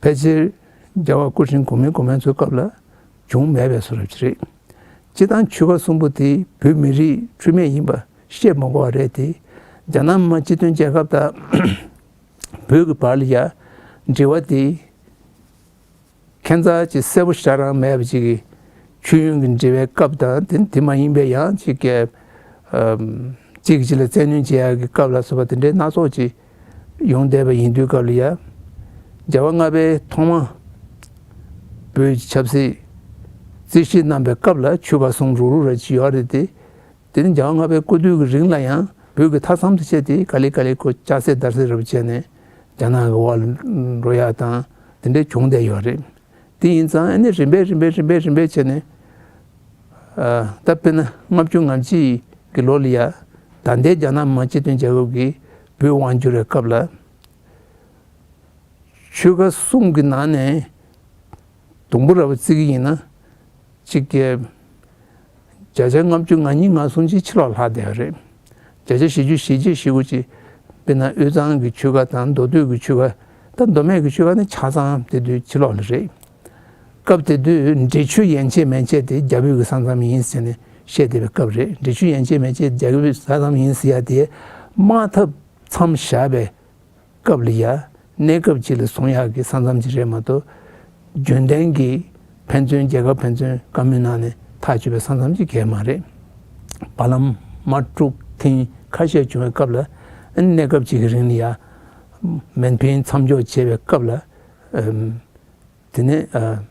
ཕལ་ཆེར་རྒྱལ་བ་སྐུ་ཕྲེང་གོང་མའི་གོང་མའི་ཚོའི་སྐབས་ལ་བྱུང་མེད་པའི་བཟོ་འདྲ་ཅིག་རེད། སྤྱིར་བཏང་ཆོལ་ཁ་གསུམ་པོ་དེ་བོད་མི་རིགས་འཁྲུལ་མེད་ཡིན་པ་བཤད་མ་དགོས་པ་རེད་དེ། རྒྱ་ནག་མི་དམངས་སྤྱི་མཐུན་རྒྱལ་ཁབ་དང་བོད་ཀྱི་བར་ལ་ཡ་འབྲེལ་བ་དེ་ཁྱད་མཚར་ཅིག་གསལ་པོ་ཞེ་དྲག་རང་མེད་པ་ཅིག་གི་ཆོས་ཡོན་གྱི་འབྲེལ་བའི་སྐབས་དང་དེ་དེ་མ་ཡིན་པའི་ཡང་ཅིག་གི་ཨམ། གཅིག་གིས་གཅིག་ལ་བཙན་གནོན་བྱེད་ཡག་གི་སྐབས་ལ་སོགས་པ་དེ་འདྲའི་སྣ་ཚོགས་ཅིག་ཡོང་བསྡད་པ་ཡིན་དུས་སྐབས་ལ་ཡ། རྒྱལ་བ་ལྔ་པས་ཐོག་མ་བོད་ཀྱི་ཆབ་སྲིད་རྩིས་བཞེས་གནང་པའི་སྐབས་ལ་ཆོལ་ཁ་གསུམ་རུག་རུག་ར་ཅིག་ཡོད་རེད་དེ། དེ་ནི་རྒྱལ་བ་ལྔ་པའི་སྐུ་དུས་ཀྱི་རིང་ལ་ཡང་བོད་ཀྱི་མཐའ་མཚམས་སུ་བྱས་ཏེ་ག་ལེ་ག་ལེ་ཁོ་ལྕགས་སྲེག་བརྡར་སྲེག་ར་བྱས་ནས་རྒྱ་ནག་གི་འོག་ལ་འགྲོ་ཡག་དང་དེ་འདྲའི་བྱུང་བསྡད་ཡོད་རེད། དེ་ཡིན་ཙང་ཨ་ནི་རིམ་པས་རིམ་པས་རིམ་པས་རིམ་པས་བྱས་ནས། ཨ། ད་དཔེར་ན་ལྔ་བཅུ་ང་གཅིག་གི་ལོ་ལ་ཡ་ད་ལྟའི་རྒྱ་ནག་མི་དམངས་སྤྱི་མཐུན་རྒྱལ་ཁབ་ཀྱི་བོད་དབང་བསྒྱུར་བའི་སྐབས་ལ། ཆོལ་ཁ་གསུམ་གྱི་ནང་ནས་དུམ་བུ་ར་བ་བརྩི་གི་ཡིན་ན། གཅིག་གི་བརྒྱ་ཆ་ལྔ་བཅུ་ང་གཉིས་ང་གསུམ་ཅིག་ཕྱི་ལོགས་ལྷག་བསྡད་པ་རེད། བརྒྱ་ཆ་བཞི་བཅུ་ཞེ་གཅིག་ཞེ་དགུ་ཅིག་དཔེར་ན་དབུས་གཙང་གི་ཆོལ་ཁ་དང་མདོ་སྟོད་ཀྱི་ཆོལ་ཁ་དང་མདོ་སྨད་ཀྱི་ཆོལ་ཁ་ནི་ཆ་ཚང་དེ་དུས་ཕྱི་ལོགས་ལ་རེད། སྐབས་དེ་དུས་འབྲེལ་ཆོད་ཡན་ཆད་མན་ཆད་དེ་རྒྱ་བོད་ཀྱི་ས་མཚམས་ཡིན་ཟེར་ནས་ བཤད་བསྡད་པའི་སྐབས་རེད། འབྲི་ཆུ་ཡན་ཆད་མན་ཆད་རྒྱ་གར་ས་མཚམས་ཡིན་ཟེར་ཡ་དེ་དམག་འཐབ་མཚམས་བཞག་པའི་སྐབས་ལ་ཡ་གནས་སྐབས་ཅིག་ལ་བཟུང་ཡག་གི་ས་མཚམས་ཅིག་རེད་མ་གཏོགས། རྒྱུན་ལྡན་གྱི་ཕན་ཚུན་རྒྱལ་ཁབ་ཕན་ཚུན་བཀའ་མོལ་གནང་ནས་ཐག་གཅོད་པའི་ས་མཚམས་ཅིག་གས་མ་རེད། བར་ལམ་དམག་འཁྲུག་ཐེངས་ཁ་ཤས་བྱུང་བའི་སྐབས་ལ་གནས་སྐབས་ཅིག་གི་རིང་ལ་ཡ་མེན་ཕིང་མཚམས་འཇོག་བྱས་པའི་སྐབས་ལ། དེ་ནས་ཨ།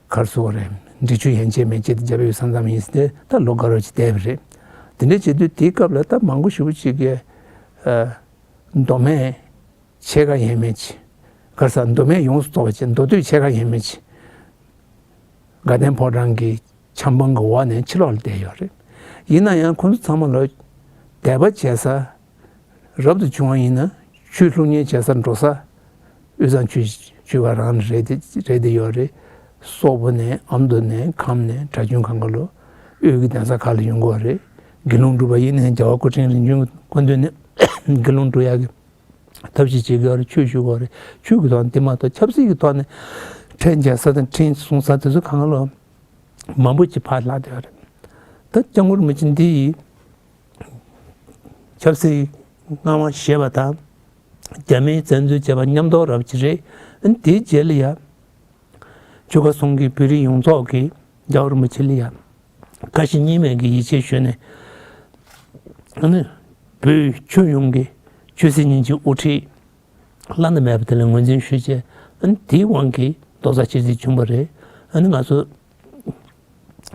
ག་རེ་ཟེར་དགོས་རེད། འབྲི་ཆུ་ཡན་ཆད་མན་ཆད་དེ་རྒྱ་བོད་ཀྱི་ས་མཚམས་ཡིན་ཟེར་ཏེ་ད་ལོ་འགའ་རེ་ཅིག་བསྡད་པ་རེད། དེ་འདྲ་བྱེད་དུས་དེའི་སྐབས་ལ་ད་མང་པོ་ཞེ་པོ་ཅིག་གིས་ཨ། མདོ་སྨད་ཕྱེད་ཀ་ཡས་མས་ཅིག་ག་རེ་ཟེར། མདོ་སྨད་ཡོངས་སུ་རྫོགས་པ་ཅིག་མདོ་སྟོད་ཕྱེད་ཀ་ཡས་མས་ཅིག་དགའ་ལྡན་ཕོ་བྲང་གི་ཆབ་འབངས་ཀྱི་འོག་ནས་ཕྱི་ལོགས་ལ་བསྡད་ཡོད་རེད། ཡིན་ན་ཡང་ཁོང་ཚོ་ཚང་མ་ལོ་དད་པ་བྱེད་ས་རབ་ཏུ་བྱུང་བ་ཡིན་ན་ཆོས་སློབ་གཉེར་བྱེད་ས་འགྲོ་ས་དབུས་གཙང་ཆོས་ཆོས་སྒར་རང་རེད་དེ་རེད་དེ་ཡོད་རེད། སོག་པོ་ནས་ཨ་མདོ་ནས་ཁམས་ནས་གྲྭ་རྒྱུན་གང་ག་ལོ་དབུས་ཀྱི་གདན་ས་ཁག་ལ་ཡོང་གི་ཡོད་རེད། དགེ་སློང་སྒྲུབ་པ་ཡིན་ནའི་རྒྱལ་བ་སྐུ་ཕྲེང་རིམ་བྱོན་སྐུ་མདུན་ནས་དགེ་སློང་སྒྲུབ་ཡག་གི་ཐབས་ཤེས་བྱེད་ཀྱི་ཡོད་རེད། ཆོས་ཞུ་གི་ཡོད་རེད། ཆོས་ཀྱི་ཐོག་ནས་དེ་མ་གཏོགས་ཆབ་སྲིད་ཀྱི་ཐོག་ནས་ཁྲལ་འཇལ་ས་དང་ཁྲིམས་སྲུང་ས་དེ་ཚོ་གང་ག་ལོ་མང་པོ་ཅིག་ཕར་བརླག་བསྡད་ཡོད་རེད། ད་སྐྱབས་མགོན་རིན་པོ་ཆེ་འདི་ཡིས་ཆབ་སྲིད་སྔ་མ་བཞེས་པ་དང་རྒྱ་མིའི་བཙན་འཛུལ་བྱས་པ་མཉམ་དུ་རབ་ཅིག་རེད། ཨ་ནི་དེའི་རྗེས་ལ་ཡ་ཆོལ་ཁ་གསུམ་གྱི་བོད་རིགས་ཡོངས་རྫོགས་ཀྱིས་རྒྱལ་བ་རིན་པོ་ཆེ་ལ་ཡ་བཀའ་བཞིན་གཉིས་མེད་ཀྱི་ཡིད་ཆེས་ཞུས་ནས། ཨ་ནི་བོད་ཁྱོན་ཡོངས་ཀྱི་ཆོས་སྲིད་གཉིས་ཀྱི་དབུ་ཁྲིད་བླ་ན་མེད་པ་དེ་ལ་ངོས་འཛིན་ཞུས་བྱས། ཨ་ནི་དེའི་དབང་གིས་རྡོག་རྩ་གཅིག་སྒྲིལ་བྱུང་བ་རེད། ཨ་ནི་ང་ཚོ་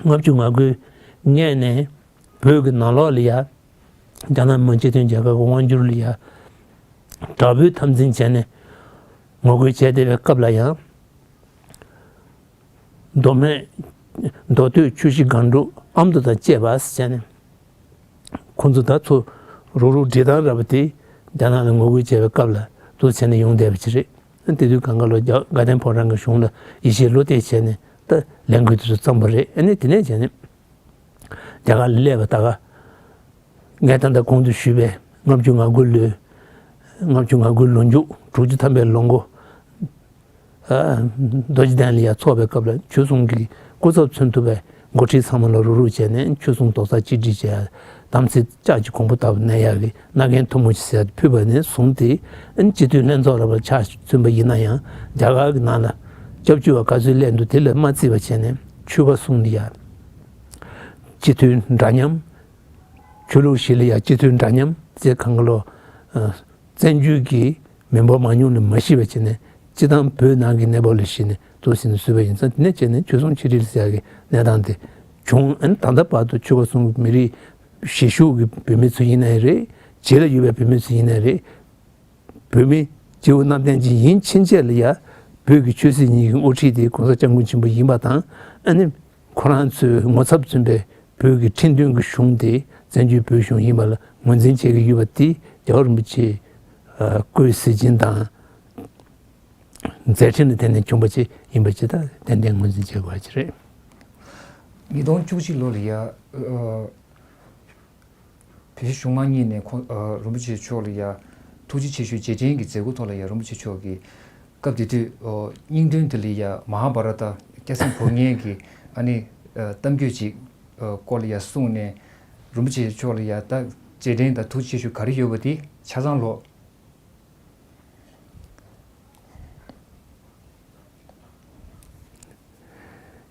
ལྔ་བཅུ་ང་དགུའི་སྔས་ནས་བོད་ཀྱི་ནང་ལོགས་ལ་ཡ་རྒྱ་ནག་མི་དམངས་སྤྱི་མཐུན་རྒྱལ་ཁབ་ཀྱི་དབང་བསྒྱུར་ལ་ཡ་དྲག་པོའི་འཐབ་འཛིང་བྱས་ནས་ངོ་རྒོལ་བྱས་བསྡད་པའི་སྐབས་ལ་ཡང་། མདོ་སྨད་མདོ་སྟོད་ཆུ་བཞི་སྒང་དྲུག་ཨ་མདོ་དང་བཅས་པ་ཟེར་བྱས་ནས། ཁོང་ཚོ་ད་ཚོ་རུག་རུག་སྒྲིལ་སྟངས་ར་བ་དེ་རྒྱ་ནག་ལ་ངོ་རྒོལ་བྱས་པའི་སྐབས་ལ་འདུག་བྱས་ནས་ཡོང་བསྡད་པ་ཅིག་རེད། དེ་དུས་གང་ག་ལོ་རྒྱ་དགའ་ལྡན་ཕོ་བྲང་གི་གཞུང་ལ་ཡིད་ཆེས་བློ་གཏད་བྱས་ནས་ད་ལས་འགུལ་དེ་ཚོ་བརྩམས་པ་རེད། ཨ་ནི་དེ་ནས་བྱས་ནས་རྒྱ་གར་ལ་སླེབས་པ་ད་ག་ངས་ད་ལྟ་གོང་དུ་ཞུས་པའི་ལྔ་བཅུ་ང་དགུ་ལོའི་ལྔ་བཅུ་ང་དགུ་ལོ་མཇུག་དྲུག་ཅུ་ཐམ་པའི་ལོ་མགོ། རྡོ་རྗེ་གདན་ལ་ཡར་ཚོགས་པའི་སྐབས་ལ་ཆོས་སྲུང་གི་སྐུ་ཚབ་མཚོན་ཐུབ་པའི་འགོ་ཁྲིད་ཚང་མ་ལ་རུག་རུག་བྱས་ནས་ཆོས་སྲུང་རྡོག་རྩ་གཅིག་སྒྲིལ་བྱས། དམ་ཚིག་ལྕགས་ཀྱི་གོང་བུ་ལྟ་བུ་གནས་ཡག་གི་མནའ་གན་མཐུ་མོ་ཆེ་ཟེར་ཕུལ་བ་ནས་བཟུང་སྟེ། སྤྱི་འཐུས་ལྷན་ཚོགས་ར་བ་ཆ་མཚོན་པ་ཡིན་ན་ཡང་རྒྱ་གར་གྱི་ནང་ལ་སྐྱབས་བཅོལ་བ་ག་ཚོད་སླེབས་འདུག་དེ་ལ་མ་བརྩིས་པ་བྱས་ནས་ཆོལ་ཁ་གསུམ་ལ་ཡ་སྤྱི་འཐུས་འདྲ་མཉམ། ཆོས་ལུགས་བཞི་ལ་ཡ་སྤྱི་འཐུས་འདྲ་མཉམ་ཟེར་གང་ག་ལོ། བཙན་བྱོལ་གྱི་མི་འབོར་མང་ཉུང་ལ་མ་གཞི་བ་བྱས་ནས་སྤྱི་བཏང་བོད་ནང་གི་གནས་བབ་ལ་གཞི་ནས་འདུག་ཟིན་ནས་བཟོས་པ་ཡིན་ཙང་། དེ་ནས་བྱས་ནས་ཆོལ་གསུམ་ཆིག་སྒྲིལ་ཟེར་ཡག་གི་གནས་སྟངས་དེ་བྱུང་། ཨ་ནི་ད་ལྟ་བར་དུ་ཆོལ་ཁ་གསུམ་གྱི་མི་རིགས་བཞི་ཤུགས་ཀྱི་བུད་མེད་ཚོ་ཡིན་ནའི་རེད། རྗེས་ལ་ཡོད་པའི་བུད་མེད་ཚོ་ཡིན་ནའི་རེད། བོད་མི་སྐྱེ་བོ་གནམ་བསྟན་ཅན་ཡིན་ཕྱིན་ཆད་ལ་ཡ་བོད་ཀྱི་ཆོས་སྲིད་གཉིས་ཀྱི་དབུ་ཁྲིད་དེ་༸གོང་ས་༸སྐྱབས་མགོན་ཆེན་པོ་ཡིན་པ་དང་། ཨ་ནི་ཁོ་རང་ཚོའི་ངོ་ཚབ་མཚོན་པའི་བོད་ཀྱི་ཁྲིམས་མཐུན་གྱི་གཞུང་དེ་བཙན་བྱོལ་བོད་གཞུང་ཡིན་པ་ལ་ངོས་འཛིན་བྱེད་ཀྱི་ཡོད་པ་དེ་རྒྱལ་བ་རིན་པོ་ཆེའི་སྐུའི་གཟི་བྱིན་དང་མཛད་འཕྲིན་ལ་བརྟེན་ནས་བྱུང་བ་ཅིག་ཡིན་པ་ཅིག་ད་ཏན་ཏན་ངོས་འཛིན་བྱེད་དགོས་པ་ཅིག་རེད། ཉིས་སྟོང་བཅུ་གཅིག་ལོ་ལ་ཡ། བོད་གཞུང་མང་གཉིས་ནས་ཁོང་ཨ་རིན་པོ་ཆེ་མཆོག་ལ་ཡ་ཐུགས་རྗེ་ཆེ་ཞུའི་རྗེས་དྲན་གྱི་མཛད་སྒོ་ཐོག་ལ་ཡ་རིན་པོ་ཆེ་མཆོག་གིས་སྐབས་དེ་དུས་ཨོ་སྙིང་དོན་དེ་ལ་ཡ་མ་ཧཱ་བྷ་ར་ཏ་སྐྱ་སེང་འབུམ་ལྔའི་གི་ཨ་ནི་ཨ་གཏམ་རྒྱུད་ཅིག་ཨ་སྐོར་ལ་ཡ་གསུངས་ནས་རིན་པོ་ཆེ་མཆོག་ལ་ཡ་ད་རྗེས་དྲན་དང་ཐུགས་རྗེ་ཆེ་ཞུ་ག་རེ་ཡོད་པ་དེ་ཆ་ཚང་ལོག་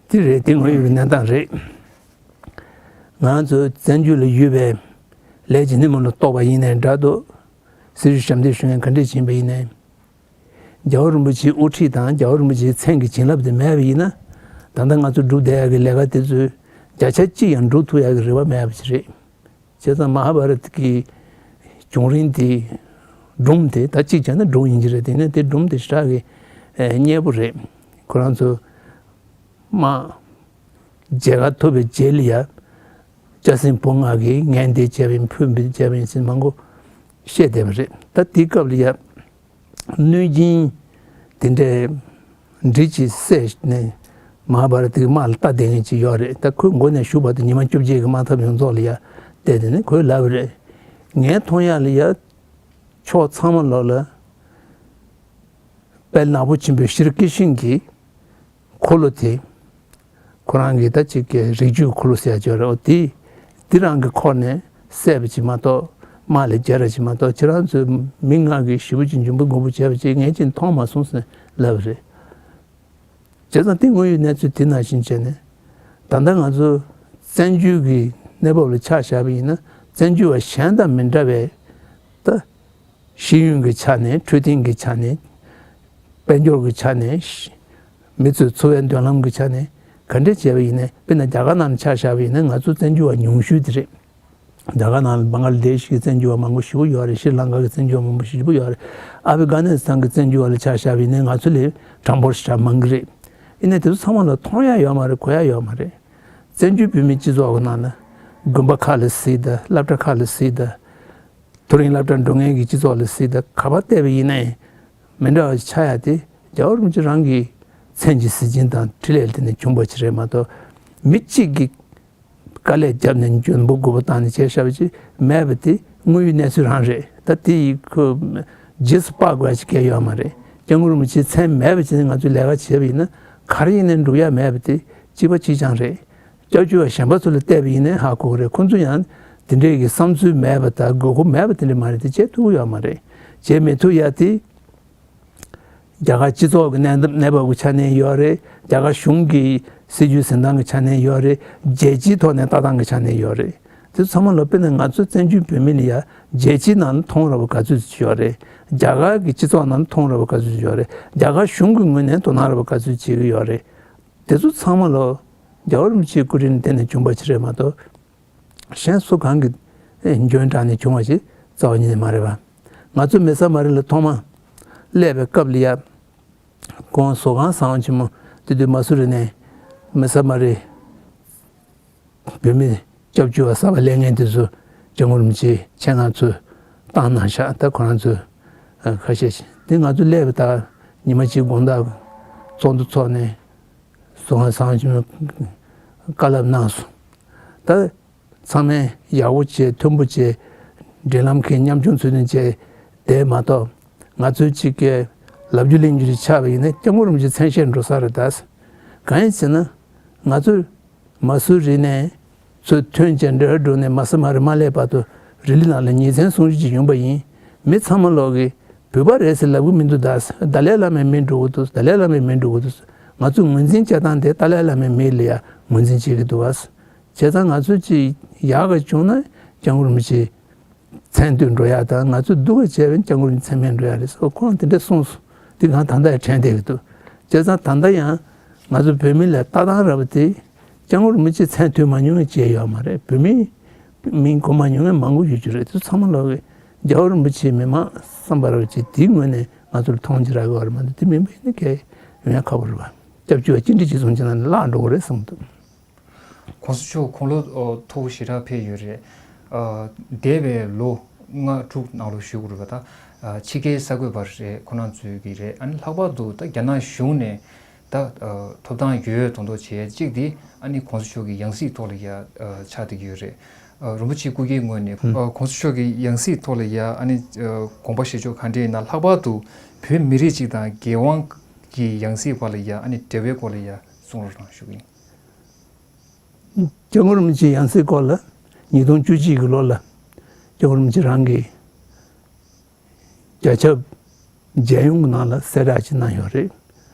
དེ་རེད། དེ་དངོས་ཡོད་ཀྱི་གནས་སྟངས་རེད། ང་ཚོ་བཙན་བྱོལ་ལ་ཡོད་པའི་ལས་ཀྱི་སྣེ་མོ་ལ་གཏོགས་པ་ཡིན་ནའི་འདྲ་འདུག་སྲི་ཞུ་ཞབས་འདེགས་ཞུ་མཁན་ག་འདྲས་ཡིན་པ་ཡིན་ནའི། རྒྱལ་བ་རིན་པོ་ཆེའི་དབུ་ཁྲིད་དང་རྒྱལ་བ་རིན་པོ་ཆེའི་མཚན་གྱི་བྱིན་རླབས་དེ་མེད་པ་ཡིན་ན། ད་ལྟ་ང་ཚོ་སྒྲུབ་བསྡད་ཡག་གི་ལས་ཀ་དེ་ཚོའི་བརྒྱ་ཆ་གཅིག་ཡང་འགྲུབ་ཐུབ་ཡག་གི་རེ་བ་མེད་པ་ཞིག་རེད། བྱས་ཙང་མ་ཧཱ་བྷ་རཏ་གི་བྱུང་རིམ་དེ་སྒྲུང་དེ་ད་གཅིག་བྱས་ན་སྒྲུང་ཡིན་གྱི་རེད། དེ་ནས་དེ་སྒྲུང་དེ་ཞེ་དྲག་གི་ཨེ་མཉེས་པོ་རེད། ཁོ་རང་ཚོ་དམག་རྒྱལ་ཁ་ཐོབ་པའི་རྗེས་ལ་ཡ་སྐྱ་སེང་འབུམ་ལྔ་གིས་ངས་འདི་བྱས་པ་ཡིན། ཁོས་འདི་བྱས་པ་ཡིན་ཟེར་མང་པོ་བཤད་བསྡད་པ་རེད། ད་དེའི་སྐབས་ལ་ཡ་གནོད་སྦྱིན་དེ་འདྲའི་འདྲི་ཅིག་བསད་ནས་མ་ཧཱ་བྷ་རཏ་གི་དམག་ལ་ལྟ་བསྡད་མཁན་ཅིག་ཡོད་རེད། ད་ཁོས་མགོ་ནས་གཞུག་བར་དུ་ཉི་མ་བཅོ་བརྒྱད་ཀྱི་དམག་འཐབ་ཡོངས་རྫོགས་ལ་ཡ་བལྟས་བསྡད་ནས་ཁོས་ལབ་པ་རེད། ངའི་མཐོང་ཡག་ལ་ཡ་ཕྱོགས་ཚང་མ་ལོག་ལ་དཔལ་ནག་པོ་ཆེན་པོའི་ཤྲཱི་ཀྲིཤྞ་གྱི་འཁོར་ལོ་དེ། ཁོ་རང་གི་ད་ཅིག་གི་རིགས་རྒྱུད་འཁོར་ལོ་ཟེར་ཡ་ཅིག་ཡོད་རེད། འོ་དེ་ འདི་རང་གི་ཁོག་ནས་བསད་པ་ཅིག་མ་གཏོགས། དམག་ལ་རྒྱལ་ར་ཅིག་མ་གཏོགས། ཁྱེད་རང་ཚོས་མི་ལྔ་གིས་ཞེ་པོ་ཅིག་འཇོན་པོ་རྒོད་པོ་བྱས་པ་ཅིག་ངས་ཅིག་མཐོང་མ་སོང་ཟེར་ལབ་པ་རེད། བྱས་ཙང་དེ་དངོས་ཡོད་གནས་ཚུལ་དེ་ནང་བཞིན་བྱས་ནས། ད་ལྟ་ང་ཚོ་བཙན་བྱོལ་གྱི་གནས་བབ་ལ་ཆ་བཞག་པ་ཡིན་ན། བཙན་བྱོལ་བ་གཞན་དང་མི་འདྲ་བའི་ད་ཤེས་ཡོན་གྱི་ཆ་ནས། འཕྲོད་བསྟེན་གྱི་ཆ་ནས། དཔལ་འབྱོར་གྱི་ཆ་ནས། མི་ཚོའི་འཚོ་བའི་མདུན་ལམ་གྱི་ཆ་ནས་ག་འདྲས་བྱས་པ་ཡིན་ནའི། དཔེར་ན་རྒྱ་གར་ནང་ལ་ཆ་བཞག་པ་ཡིན་ན། ང་ཚོ་བཙན་བྱོལ་བ་ཉུང་ཤོས་དེ་རེད། རྒྱ་གར་ནང་ལ་བང་ལ་དེ་ཤི་གི་བཙན་བྱོལ་བ་མང་པོ་ཞེ་པོ་ཡོད་རེད། ཤྲི་ལང་ཀ་གི་བཙན་བྱོལ་བ་མང་པོ་ཞེ་པོ་ཡོད་རེད། ཨ་ཕི་གྷ་ནི་སི་ཐན་གི་བཙན་བྱོལ་བ་ལ་ཆ་བཞག་པ་ཡིན་ན། ང་ཚོ་ལས་གྲངས་འབོར་ཞེ་དྲག་མང་གི་རེད། ཡིན་ནའི་དེ་ཚོ་ཚང་མ་ལ་མཐོང་ཡ་ཡོད་མ་རེད། གོ་ཡ་ཡོད་མ་རེད། བཙན་བྱོལ་བོད་མིའི་སྤྱི་ཚོགས་ཀྱི་ནང་ལ་དགོན་པ་ཁག་ལ་གཟིགས་དང་། སློབ་གྲྭ་ཁག་ལ་གཟིགས་དང་། མཐོ་རིམ་སློབ་གྲྭ་འགྲོ་མཁན་གྱི་སྤྱི་ཚོགས་ལ་གཟིགས་དང་། ག་པར་བལྟས་པ་ཡིན་ནའི་མི་འདྲ་བ་ཆགས་ཡ་དེ་རྒྱལ་བ་རིན་པོ་ཆེ་རང་གི་མཚན་གྱི་གཟི་བྱིན་དང་འཕྲིན་ལས་དེ་ནས་བྱུང་བ་ཅིག་རེད་མ་གཏོགས། མི་གཅིག་གིས་དཀའ་ལས་བརྒྱབ་ནས་འཇོན་པོ་རྒོད་པོ་བཏང་ནས་བྱས་བཞག་པ་ཅིག་མེད་པ་དེ་དངོས་ཡོད་གནས་ཚུལ་རང་རེད། ད་དེ་ཡི་ཁོ་རྗེས་སུ་དཔག་དགོས་ཡ་ཅིག་གང་ཡང་ཡོད་མ་རེད། སྐྱབས་མགོན་རིན་པོ་ཆེའི་མཚན་མེད་པ་བྱས་ནས་ང་ཚོས་ལས་ཀ་བྱས་པ་ཡིན་ན། ག་རེ་ཡིན་ནའི་འགྲུབ་ཡ་མེད་པ་དེ་གཅིག་པ་གཅིག་རྐྱང་རེད། སྐྱབས་བཅོལ་བ་གཞན་པ་ཚོ་ལ་བལྟས་པ་ཡིན་ནའི་ཧ་གོ་གི་རེད། ཁོང་ཚོ་ཡང་དེ་འདྲའི་གི་བསམ་ཚུལ་མེད་པ་དང་དགོས་མཁོ་མེད་པ་དེ་འདྲ་མ་རེད། དེ་བྱེད་ཐུབ་ཀྱི་ཡོད་མ་རེད། བྱེད་མི་ཐུབ་ཡ་དེ་རྒྱ་གར་སྤྱི་ཚོགས་ཀྱི་གནས་གནས་བབ་ཀྱི་ཆ་ནས་ཡོད་རེད། རྒྱ་གར་གཞུང་གི་སྲིད་ཇུས་འཛིན་སྟངས་ཀྱི་ཆ་ནས་ཡོད་རེད། རྒྱལ་སྤྱིའི་ཐོག་ནས་ལྟ་སྟངས་ཀྱི་ཆ་ནས་ཡོད་རེད། དེ་ཚོ་ཚང་མ་ལ་དཔེར་ན་ང་ཚོ་བཙན་བྱོལ་བོད་མི་ལ་ཡ་རྒྱལ་སྤྱིའི་ནང་ལ་མཐོང་ར་བ་ག་ཚོད་ཅིག་ཡོད་རེད། རྒྱ་གར་གྱི་སྤྱི་ཚོགས་ནང་ལ་མཐོང་ར་བ་ག་ཚོད་ཅིག་ཡོད་རེད། རྒྱ་གར་གཞུང་གི་ངོས་ནས་དོ་སྣང་ར་བ་ག་ཚོད་ཅིག་བྱེད་ཀྱི་ཡོད་རེད། དེ་ཚོ་ཚང་མ་ལོ་རྒྱལ་བ་རིན་པོ་ཆེའི་སྐུ་དྲིན་ལ་བརྟེན་ནས་བྱུང་བ་ཅིག་རེད་མ་གཏོགས། གཞན་སུ་གང་གི་འཇོན་དྲགས་ནས་བྱུང་བ་ཞིག་རྩ་བ་ཉིད་ནས་མ་རེད་པ། ང་ཚོ་མི་ས་མ་རི་ལ་ཐོག་མ་སླེབས་པའི་སྐབས་ལ་ཡ། ཁོང་བཟོ་ཁང་བཟང་བ་ཆེན་མོ་དེ་དུས་མ་སུ་རི་ནས་མི་ས་མ་རི་བོད་མི་སྐྱབས་བཅོལ་བ་གསར་པ་སླེབས་མཁན་དེ་ཚོ་སྐྱབས་མགོན་རིན་པོ་ཆེའི་ཆེད་མངགས་ཚོས་བཏང་གནང་ཤག་ད་ཁོ་རང་ཚོས་ཁ་ཤས་ཤིག་དེ་ང་ཚོ་སླེབས་པ་དང་ཉི་མ་གཅིག་དགོང་དག་ཚོགས་འདུ་ཚོགས་ནས་བཟོ་ཁང་བཟང་བ་ཆེན་མོ་བཀའ་སློབ་གནང་སོང་། ད་ཚང་མས་ཡག་པོ་བྱས། མཐུན་པོ་བྱས། འབྲེལ་ལམ་གྱི་ཉམ་ཆུང་ཚུལ་ནས་བྱས། དེ་མ་གཏོགས་ང་ཚོའི་གཅིག་གི་ལབ་རྒྱུ་གླེང་རྒྱུ་ཞིག་ཆགས་པ་ཡིན་ན་སྐྱབས་མགོན་རིན་པོ་ཆེ་མཚན་ཤས་འགྲོ་ས་རེད་ད། གང་ཡིན་ཟེར་ན། ང་ཚོ་མ་སུ་རི་ནས་ཚུར་ཐོན་བྱས་འབྲེལ་བ་འགྲོ་ནས་མ་སུ་མ་རི་མ་སླེབས་བར་དུ་རི་ལི་ནང་ལ་ཉིན་མཚན་སུམ་ཅུ་ཅིག་ཡོང་པ་ཡིན། མི་ཚང་མ་ལོག་གིས་བོད་པ་རེད་ཟེར་ལབ་གི་མི་འདུག་ད། ཏཱ་ལའི་བླ་མའི་མིང་འགྲོ་གི་འདུག་ཏཱ་ལའི་བླ་མའི་མིང་འགྲོ་གི་འདུག་ང་ཚོས་ངོས་འཛིན་བྱེད་སྟངས་དེ་ཏཱ་ལའི་བླ་མའི་མིང་ལ་ཡ་ངོས་འཛིན་བྱེད་ཀྱི་འདུག་བ། བྱས་ཙང་ང་ཚོས་ཅིག་ཡག་ག་བྱུང་ན་སྐྱབས་མགོན་རིན་པོ་ཆེའི་མཚན་བསྟོད་འགྲོ་ཡག་དང་། ང་ཚོས་སྡུག་ག་བྱས་པ་ཡིན་སྐྱབས་མགོན་རིན་པོ་ཆེའི་མཚན་སྨད་འགྲོ་ཡག་རེད་ཟེར། ཁོང་དེ་འདྲ་གསུངས་སོང་། དེ་གང་ད་ལྟ་ཡང་དྲན་བསྡད་ཀྱི་འདུག་བྱས་ཙང་ད་ལྟ་ཡང་ང་ཚོ་བོད་མི་ལ་ལྟ་སྟངས་ར་བ་དེ་སྐྱབས་མགོན་རིན་པོ་ཆེའི་མཚན་བསྟོད་མ་མྱོང་བའི་བྱས་ཡོད་མ་རེད། བོད་མིའི་མིང་གོ་མ་མྱོང་མཁན་མང་པོ་ཡོད་རྒྱུ་རེད། དེ་ཚོ་ཚང་མ་ལོག་གིས་རྒྱལ་བ་རིན་པོ་ཆེའི་མི་མང་བསམ་པ་ར་བ་ཅིག་དེའི་ངོས་ནས་ང་ཚོར་མཐོང་རྒྱུ་རག་གི་ཡོད་རེད་མ་གཏོགས། དེ་མིན་པ་ཡིན་ན་གལ་ཡོང་ཡ་ཁག་པོ་རེད་བ། སྐྱབས་བཅོལ་བ་གཅིག་འདྲ་གཅིག་མཚུངས་བྱས་ན་བརླག་འགྲོ་གི་རེད་བསམ་གྱི་འདུག་གོང་ས་མཆོག་ཁོང་ལོ་ཨོ་མཐོ་པོ་ཞེ་དྲག་ཕེབས་ཡོད་རེད། ཨ་འདས་པའི་ལོ་ལྔ་དྲུག་ནང་ལོགས་ཞུ་དགོས་རེད་པ། ད་ཨ་ཕྱི་རྒྱལ་གསར་འགོད་པ་རེད། ཁོ་རང་ཚོའི་གི་རེད། ཨ་ནི་ལྷག་པར་དུ་ད་རྒྱ་ནག་གཞུང་ནས་ད་ཨ་ཐོབ་ཐང་ཡོད་མདོག་མདོག་བྱས་གཅིག་དེ་ཨ་ནི་གོང་ས་མཆོག་གི་ཡང་སྲིད་ཐོག་ལ་ཡ་ཨ་ཆགས་བསྡད་ཀྱི་ཡོད་རེད། ཨ་རིན་པོ་ཆེ་སྐུ་སྒེར་ངོས་ནས་ཨ་གོང་ས་མཆོག་གི་ཡང་སྲིད་ཐོག་ལ་ཡ་ཨ་ནི་ཨ་དགོངས་པ་བཞེས་ཕྱོགས་ག་འདྲ་ཡིན་ན། ལྷག་པར་དུ་བོད་མི་རིགས་གཅིག་དང་རྒྱལ་དབང་གི་ཡང་སྲིད་བར་ལ་ཡ་ཨ་ནི་འབྲེལ་བའི་སྐོར་ལ་ཡ་གསུང་རོགས་གནང་ཞུ་གི་ཡིན། སྐྱབས་མགོན་རིན་པོ་ཆེའི་ཡང་སྲིད་སྐོར་ལ་ཉིས་སྟོང་བཅུ་གཅིག་གི་ལོ་ལ་སྐྱབས་མགོན་རིན་པོ་ཆེ་རང་གིས་རྒྱ་ཁྱབ་མཇལ་ཡོང་གི་ནང་ལ་གསལ་བསྒྲགས་ཅིག་གནང་ཡོད་རེད།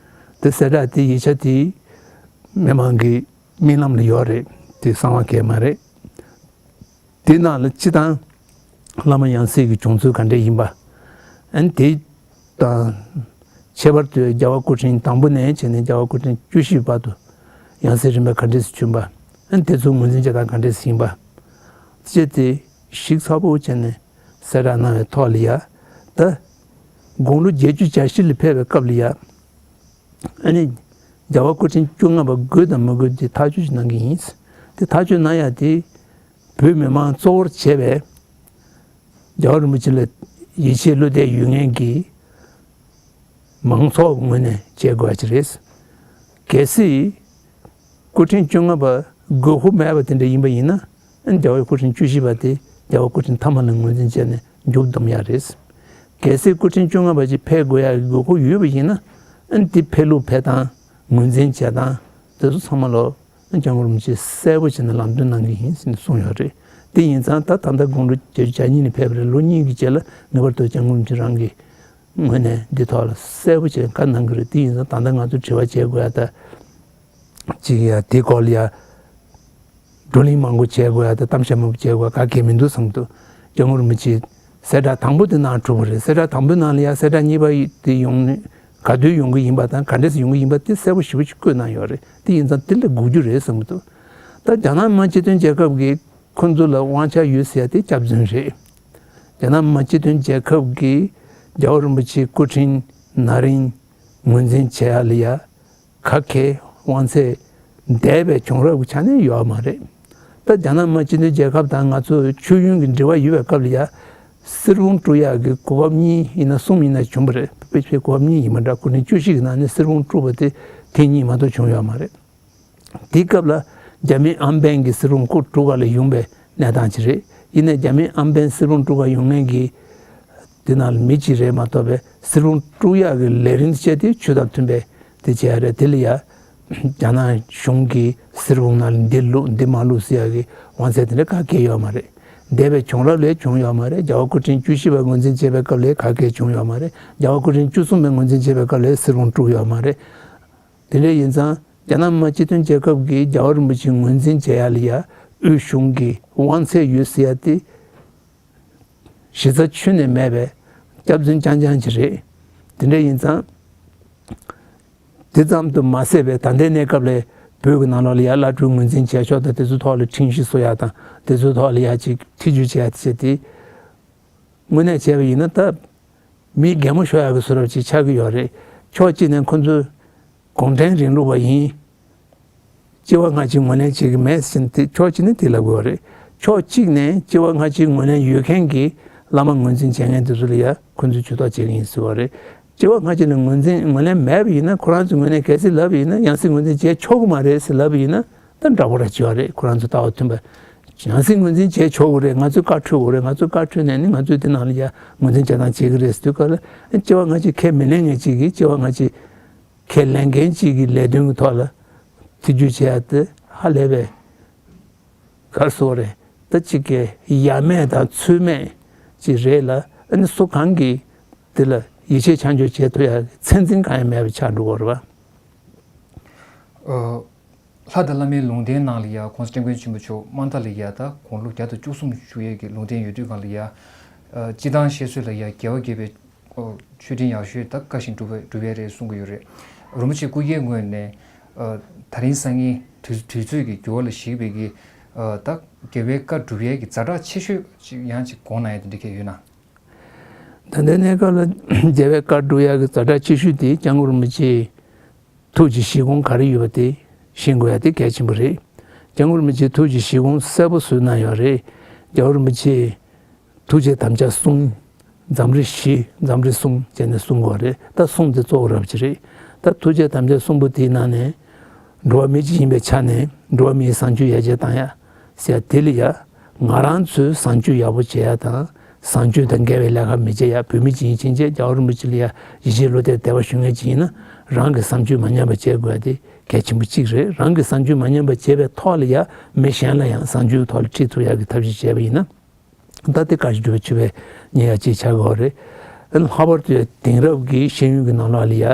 དེ་གསལ་བསྒྲགས་དེ་ཡིག་ཆ་དེ་མི་མང་གི་རྨི་ལམ་ལ་ཡོད་རེད། དེ་གསང་བ་གས་མ་རེད། དེའི་ནང་ལ་སྤྱི་བཏང་བླ་མ་ཡང་སྲིད་ཀྱི་བྱུང་ཚུལ་ག་འདྲ་ཡིན་པ། ཨ་ནི་དེ་དང་ཁྱད་པར་དུ་རྒྱལ་བ་སྐུ་ཕྲེང་དང་པོ་ནས་བྱས་ནས་རྒྱལ་བ་སྐུ་ཕྲེང་བཅུ་བཞི་བར་དུ་ཡང་སྲིད་རིམ་པ་ག་འདྲས་སུ་བྱུང་པ། ཨ་ནི་དེ་ཚོ་ངོས་འཛིན་བྱེད་སྟངས་ག་འདྲས་སུ་ཡིན་པ། བྱས་ཏེ་ཞིབ་ཚགས་པོ་བྱས་ནས་གསལ་བསྒྲགས་གནང་བའི་ཐོག་ལ་ཡ། ད་དགུང་ལོ་བརྒྱད་ཅུ་གྱ་བཞི་ལ་ཕེབས་པའི་སྐབས་ལ་ཡ། ཨ་ནི་རྒྱལ་བ་སྐུ་ཕྲེང་བཅོ་ལྔ་པ་དགོས་དང་མི་དགོས་དེ་ཐག་གཅོད་ཅིག་གནང་གི་ཡིན། དེ་ཐག་གཅོད་གནང་ཡ་དེ་བོད་མི་མང་གཙོ་བོར་བྱས་པའི་རྒྱལ་བ་རིན་པོ་ཆེ་ལ་ཡིད་ཆེས་བློ་གཏད་ཡོད་མཁན་གྱི་མང་ཚོགས་ཀྱི་ངོས་ནས་བྱེད་དགོས་པ་ཅིག་རེད། གལ་སྲིད་སྐུ་ཕྲེང་བཅོ་ལྔ་པ་དགོས་མཁོ་མེད་པ་དེ་འདྲ་ཡིན་པ་ཡིན་ན། ཨ་ནི་རྒྱལ་བའི་སྐུ་ཕྲེང་བཅུ་བཞི་པ་དེ་རྒྱལ་བ་སྐུ་ཕྲེང་ཐ་མ་ལ་ངོས་འཛིན་བྱས་ནས་མཇུག་བསྡོམས་ཡ་རེད། གལ་སྲིད་སྐུ་ཕྲེང་བཅོ་ལྔ་པ་ཅིག་ཕེབས་དགོས་ཡ་གི་དགོས་མཁོ་ཡོད་པ་ཡིན་ན། ཨ་ནི་དེ་ཕེབས་ལུགས་ཕེབས་སྟངས་ངོས་འཛིན་བྱེད་སྟངས་དེ་ཚོ་ཚང་མ་ལོ་སྐྱབས་མགོན་རིན་པོ་ཆེས་གསལ་པོ་བྱས་ནས་ལམ་སྟོན་གནང་གི་ཡིན་ཟེར་ནས་གསུངས་ཡོད་རེད། དེ་ཡིན་ཙང་ད་ད་ལྟ་དགུང་ལོ་བརྒྱད་ཅུ་གྱ་གཉིས་ནས་ཕེབས་པ་རེད། ལོ་གཉིས་ཀྱི་རྗེས་ལ་ངེས་པར་དུ་སྐྱབས་མགོན་རིན་པོ་ཆེ་རང་གི་ངོས་ནས་འདི་ཐོག་ལ་གསལ་པོ་བྱས་བཀའ་གནང་གི་རེད། དེ་ཡིན་ཙང་ད་ལྟ་ང་ཚོ་དྲི་བ་བྱེད་དགོས་ཡ་ད། ཅིག་ཡ་དེ་སྐོར་ལ་ཡ་བགྲོ་གླེང་མང་པོ་བྱེད་དགོས་ཡ་ད་གཏམ་བཤད་མང་པོ་བྱེད་དགོས་ཡ་ག་གེ་མི་འདུག་བསམ་འདུག་སྐྱབས་མགོན་རིན་པོ་ཆེ་གསལ་བསྒྲགས་དང་པོ་དེ་གནང་གྲུབ་པ་རེད། གསལ་བསྒྲགས་དང་པོའི་ནང་ལ་ཡ་གསལ་བསྒྲགས་གཉིས་པ་དེ་ཡོང་ནས་ག་དུས་ཡོང་གི་ཡིན་པ་དང་ག་འདྲས་སེ་ཡོང་གི་ཡིན་པ་དེ་གསལ་པོ་ཞེ་པོ་ཅིག་བཀོད་གནང་ཡོད་རེད། དེ་ཡིན་ཙང་དེ་ལ་སྒུག་རྒྱུ་རེད་བསམ་གྱི་འདུག་ད་རྒྱ་ནག་མི་དམངས་སྤྱི་མཐུན་རྒྱལ་ཁབ་ཀྱིས་ཁོ་ཚོ་ལ་དབང་ཆ་ཡོད་ཟེར་ཡ་དེ་སྐྱག་རྫུན་རེད། རྒྱ་ནག་མི་དམངས་སྤྱི་མཐུན་རྒྱལ་ཁབ་ཀྱིས་རྒྱལ་བ་རིན་པོ་ཆེའི་སྐུ་ཕྲེང་ན་རིམ་ངོས་འཛིན་བྱེད་ཡ་ལ་ཡ་ག་གེ་དབང་ཚད་འདས་པའི་བྱུང་རབས་ཀྱི་ཆ་ནས་ཡོད་མ་རེད། ད་རྒྱ་ནག་མི་དམངས་སྤྱི་མཐུན་རྒྱལ་ཁབ་དང་ང་ཚོ་ཆོས་ཡོན་གྱི་འབྲེལ་བ་ཡོད་པའི་སྐབས་ལ་ཡ་གསེར་བུམ་དཀྲུག་ཡག་གི་གོ་སྐབས་གཉིས་ཡིན་ན་གསུམ་ཡིན་ན་བྱུང་བ་རེད། དཔེ་ཆའི་གོ་སྐབས་གཉིས་ཡིན་མ་འདྲ། སྐུ་ཕྲེང་བཅུ་བཞི་གི་ནང་ནས་གསེར་བུམ་དཀྲུགས་པ་དེ་ཐེངས་གཉིས་མ་གཏོགས་བྱུང་ཡོད་མ་རེད། དེའི་སྐབས་ལ་རྒྱ་མི་ཨམ་བན་གྱི་གསེར་བུམ་ཁོ་དཀྲུག་ག་ལ་ཡོང་པའི་གནས་སྟངས་ཅིག་རེད། ཡིན་ནའི་རྒྱ་མི་ཨམ་བན་གསེར་བུམ་དཀྲུག་ག་ཡོང་མཁན་གྱི་དེ་ནང་ལ་མི་གཅིག་རེད་མ་གཏོགས་པའི་གསེར་བུམ་དཀྲུག་ཡག་གི་ལས་རིམ་བྱས་ཏེ་ཆོས་དང་མཐུན་པའི་དེ་བྱས་རེད། དེ་ལ་ཡ་རྒྱ་ནག་གཞུང་གིས་གསེར་བུམ་ནང་ལ་འདི་བླུགས་འདི་མ་བླུགས་ཟེར་ཡག་གི་དབང་ཚད་དེ་འདྲ་ག་གེ་ཡོད་མ་རེད། འདས་པའི་བྱུང་རབས་ལས་བྱུང་ཡོད་མ་རེད། རྒྱལ་བ་སྐུ་ཕྲེང་བཅུ་བཞི་པ་ངོས་འཛིན་བྱས་པའི་སྐབས་ལས་ག་གེ་བྱུང་ཡོད་མ་རེད། རྒྱལ་བ་སྐུ་ཕྲེང་བཅུ་གསུམ་པའི་ངོས་འཛིན་བྱས་པའི་སྐབས་ལས་གསེར་བུམ་དཀྲུག་ཡོད་མ་རེད། དེ་འདྲ་ཡིན་ཙང་རྒྱ་ནག་མི་དམངས་སྤྱི་མཐུན་རྒྱལ་ཁབ་ཀྱིས་རྒྱལ་བ་རིན་པོ་ཆེ་ངོས་འཛིན་བྱེད་ཡ་ལ་ཡ་དབུས་གཞུང་གི་དབང་ཚད་ཡོད་ཟེར་ཡ་དེ་གཞི་རྩ་ཁྱོན་ནས་མེད་པའི་སྐྱག་རྫུན་རྐྱང་རྐྱང་ཅིག་རེད། དེ་འདྲ་ཡིན་ཙང་དེ་ཙམ་དུ་མ་ཟད་པའི་ད་ལྟའི་གནས་སྐབས་ལ་བོད་ཀྱི་ནང་ལོགས་ལ་ཡ་བླ་སྤྲུལ་ངོས་འཛིན་བྱས་ཆོག་དང་དེ་ཚོའི་ཐོག་ལ་ཁྲིམས་གཞི་བཟོ་ཡ་དང་དེ་ཚོའི་ཐོག་ལ་ཡ་ཅིག་ཐེ་བྱུས་བྱེད་ཡ་དེ་བྱས་ཏེ། དངོས་གནས་བྱས་པ་ཡིན་ན་ད་མི་གད་མོ་ཤོར་ཡག་གི་བཟོ་འདྲ་ཅིག་ཆགས་ཀྱི་ཡོད་རེད། ཕྱོགས་གཅིག་ནས་ཁོ་ཚོས་གུང་ཁྲན་རིང་ལུགས་པ་ཡིན། སྐྱེ་བ་སྔ་ཕྱི་ངོས་ལེན་བྱེད་ཀྱི་མེད་ཟེར་ནས་དེ་ཕྱོགས་གཅིག་ནས་དེ་ལབ་ཀྱི་ཡོད་རེད། ཕྱོགས་གཅིག་ནས་སྐྱེ་བ་སྔ་ཕྱི་ངོས་ལེན་ཡོད་མཁན་གྱི་བླ་མ་ངོས་འཛིན་བྱེད་མཁན་དེ་ཚོ་ལ་ཡ་ཁོ་ཚོས་ཇུས་གཏོགས་བྱེད་ཀྱི་ཡིན་ཟེར་བ་རེད། སྐྱེ་བ་སྔ་ཕྱི་ལ་ངོས་འཛིན་ངོས་ལེན་མེད་པ་ཡིན་ན་ཁོ་རང་ཚོས་ངོས་ལེན་གལ་སྲིད་ལབ་པ་ཡིན་ན་ཡང་སྲིད་ངོས་འཛིན་བྱེད་ཆོག་གི་མ་རེད་ཟེར་ལབ་པ་ཡིན་ན། ད་འདྲ་པོ་ར་བྱེད་པ་རེད། ཁོ་རང་ཚོ་ལྟ་བ་མཐུན་པ། ཡང་སྲིད་ངོས་འཛིན་བྱེད་ཆོག་གི་རེད། ང་ཚོས་བཀའ་འཁྲོལ་དགོས་རེད། ང་ཚོས་བཀའ་འཁྲོལ་ནས་ནི་ང་ཚོས་དེ་ནང་ལ་ཡ་ངོས་འཛིན་བྱེད་སྟངས་བྱེད་ཀྱི་རེད་ཟེར་དུས་སྐབས་ལ་སྐྱེ་བ་སྔ་ཕྱི་ཁས་མི་ལེན་མཁན་གཅིག་གིས་སྐྱེ་བ་སྔ་ཕྱི་ཁས་ལེན་མཁན་གཅིག་གི་ལས་དོན་གྱི་ཐོག་ལ་ཐེ་བྱུས་བྱེད་ཡ་དེ་ཧ་ལས་པའི་གར་སོང་རེད། ད་གཅིག་གི་ཡ་མེད་དང་ཚོད་མེད་ཅིག་རེད་ལ་ཨ་ནི་སུ་གང་གིས་དེ་ལ་ཡིད་ཆེས་ཆ་འཇོག་བྱེད་ཐུབ་ཡ་ཚད་འཛིན་གང་ཡང་མེད་པ་ཆགས་འགྲོ་གི་རེད་པ། ལྷ་དང་བླ་མའི་ལུང་བསྟན་ནང་ལ་ཡ་༸གོང་ས་༸སྐྱབས་མགོན་ཆེན་པོ་མཆོག་དམའ་མཐའ་ལ་ཡ་ད་དགུང་ལོ་བརྒྱ་དང་བཅུ་གསུམ་བཞུགས་ཡས་ཀྱི་ལུང་བསྟན་ཡོད་དུས་སྒང་ལ་ཡ། སྤྱིར་བཏང་བཤད་སྲོལ་ལ་ཡ་རྒྱལ་བ་དགྱེས་པའི་མཆོད་སྤྲིན་ཡག་ཤོས་ད་བཀའ་བཞིན་སྒྲུབ་པ་སྒྲུབ་ཡས་རེད་གསུང་གི་ཡོད་རེད། རིན་པོ་ཆེ་སྐུ་སྒེར་ངོས་ནས་ད་རིང་སང་ཉིན་དུས་དུས་ཚོད་ཀྱི་འགྱུར་བ་ལ་གཞིགས་པའི་གི་ད་རྒྱལ་བའི་བཀའ་སྒྲུབ་ཡས་ཀྱི་ཛ་དྲག་ཆེ་ཤོས་ཅིག་ཡང་ཅིག་དགོངས་གནང་ཡས་དེ་འདྲ་གས་ཡོད་ན། ད་ལྟའི་གནས་སྐབས་ལ་རྒྱལ་བའི་བཀའ་སྒྲུབ་ཡག་གི་ཛ་དྲག་ཆེ་ཤོས་དེ་སྐྱབས་མགོན་རིན་པོ་ཆེའི་ཐུགས་ཀྱི་བཞེད་དགོངས་ག་རེ་ཡོད་པ་དེ་ཤེས་དགོས་ཡ་དེ་གལ་ཆེན་པོ་རེད། སྐྱབས་མགོན་རིན་པོ་ཆེའི་ཐུགས་ཀྱི་བཞེད་དགོངས་གསལ་པོ་བཟོས་གནང་ཡོད་རེད། རྒྱལ་བ་རིན་པོ་ཆེས་ཐུགས་རྗེ་དམ་བཅའ་གསུམ། འཛམ་རིག་བཞི། འཛམ་རིག་གསུམ་བྱས་ནས་གསུང་དགོས་རེད། ད་གསུམ་དེ་གཙོ་བོ་རབ་ཅིག་རེད། ད་ཐུགས་རྗེ་དམ་བཅའ་གསུམ་པོ་དེའི་ནང་ནས་འགྲོ་བ་མི་གཅིག་ཡིན་པའི་ཆ་ནས་འགྲོ་བ་མིའི་བཟང་སྤྱོད་ཡར་རྒྱས་བཏང་ཡ་ཟེར་ཡ་དེ་ལ་ཡ། ང་རང་ཚོས་བཟང་སྤྱོད་ཡག་པོ་བྱེད་ཡ་དང་། བཟང་སྤྱོད་དང་འགལ་བའི་ལས་ཀ་མི་བྱེད་ཡ། བོད་མི་གཅིག་ཡིན་ཕྱིན་ཆད་རྒྱལ་བ་རིན་པོ་ཆེ་ལ་ཡ་ཡིད་ཆེས་བློ་གཏད་དད་པ་ཞུ་མཁན་གཅིག་ཡིན་ན་རང་གི་བཟང་སྤྱོད་མ་ཉམས་པ་བྱེད་དགོས་ཡ་དེ་གལ་ཆེན་པོ་གཅིག་རེད། རང་གི་བཟང་སྤྱོད་མ་ཉམས་པ་བྱེད་པའི་ཐོག་ལ་ཡ་མི་གཞན་ལ་ཡང་བཟང་སྤྱོད་ཐོག་ལ་ཁྲིད་ཐུབ་ཡ་གི་ཐབས་ཤེས་བྱས་པ་ཡིན་ན། ད་དེ་བཀའ་བཞིན་སྒྲུབ་པའི་མཆོད་པའི་ཉེ་ཡ་གཅིག་ཆགས་ཀྱི་ཡོད་རེད། ལྷག་པར་དུ་དེང་རབས་ཀྱི་ཤེས་ཡོན་གྱི་ནང་ལོགས་ལ་ཡ་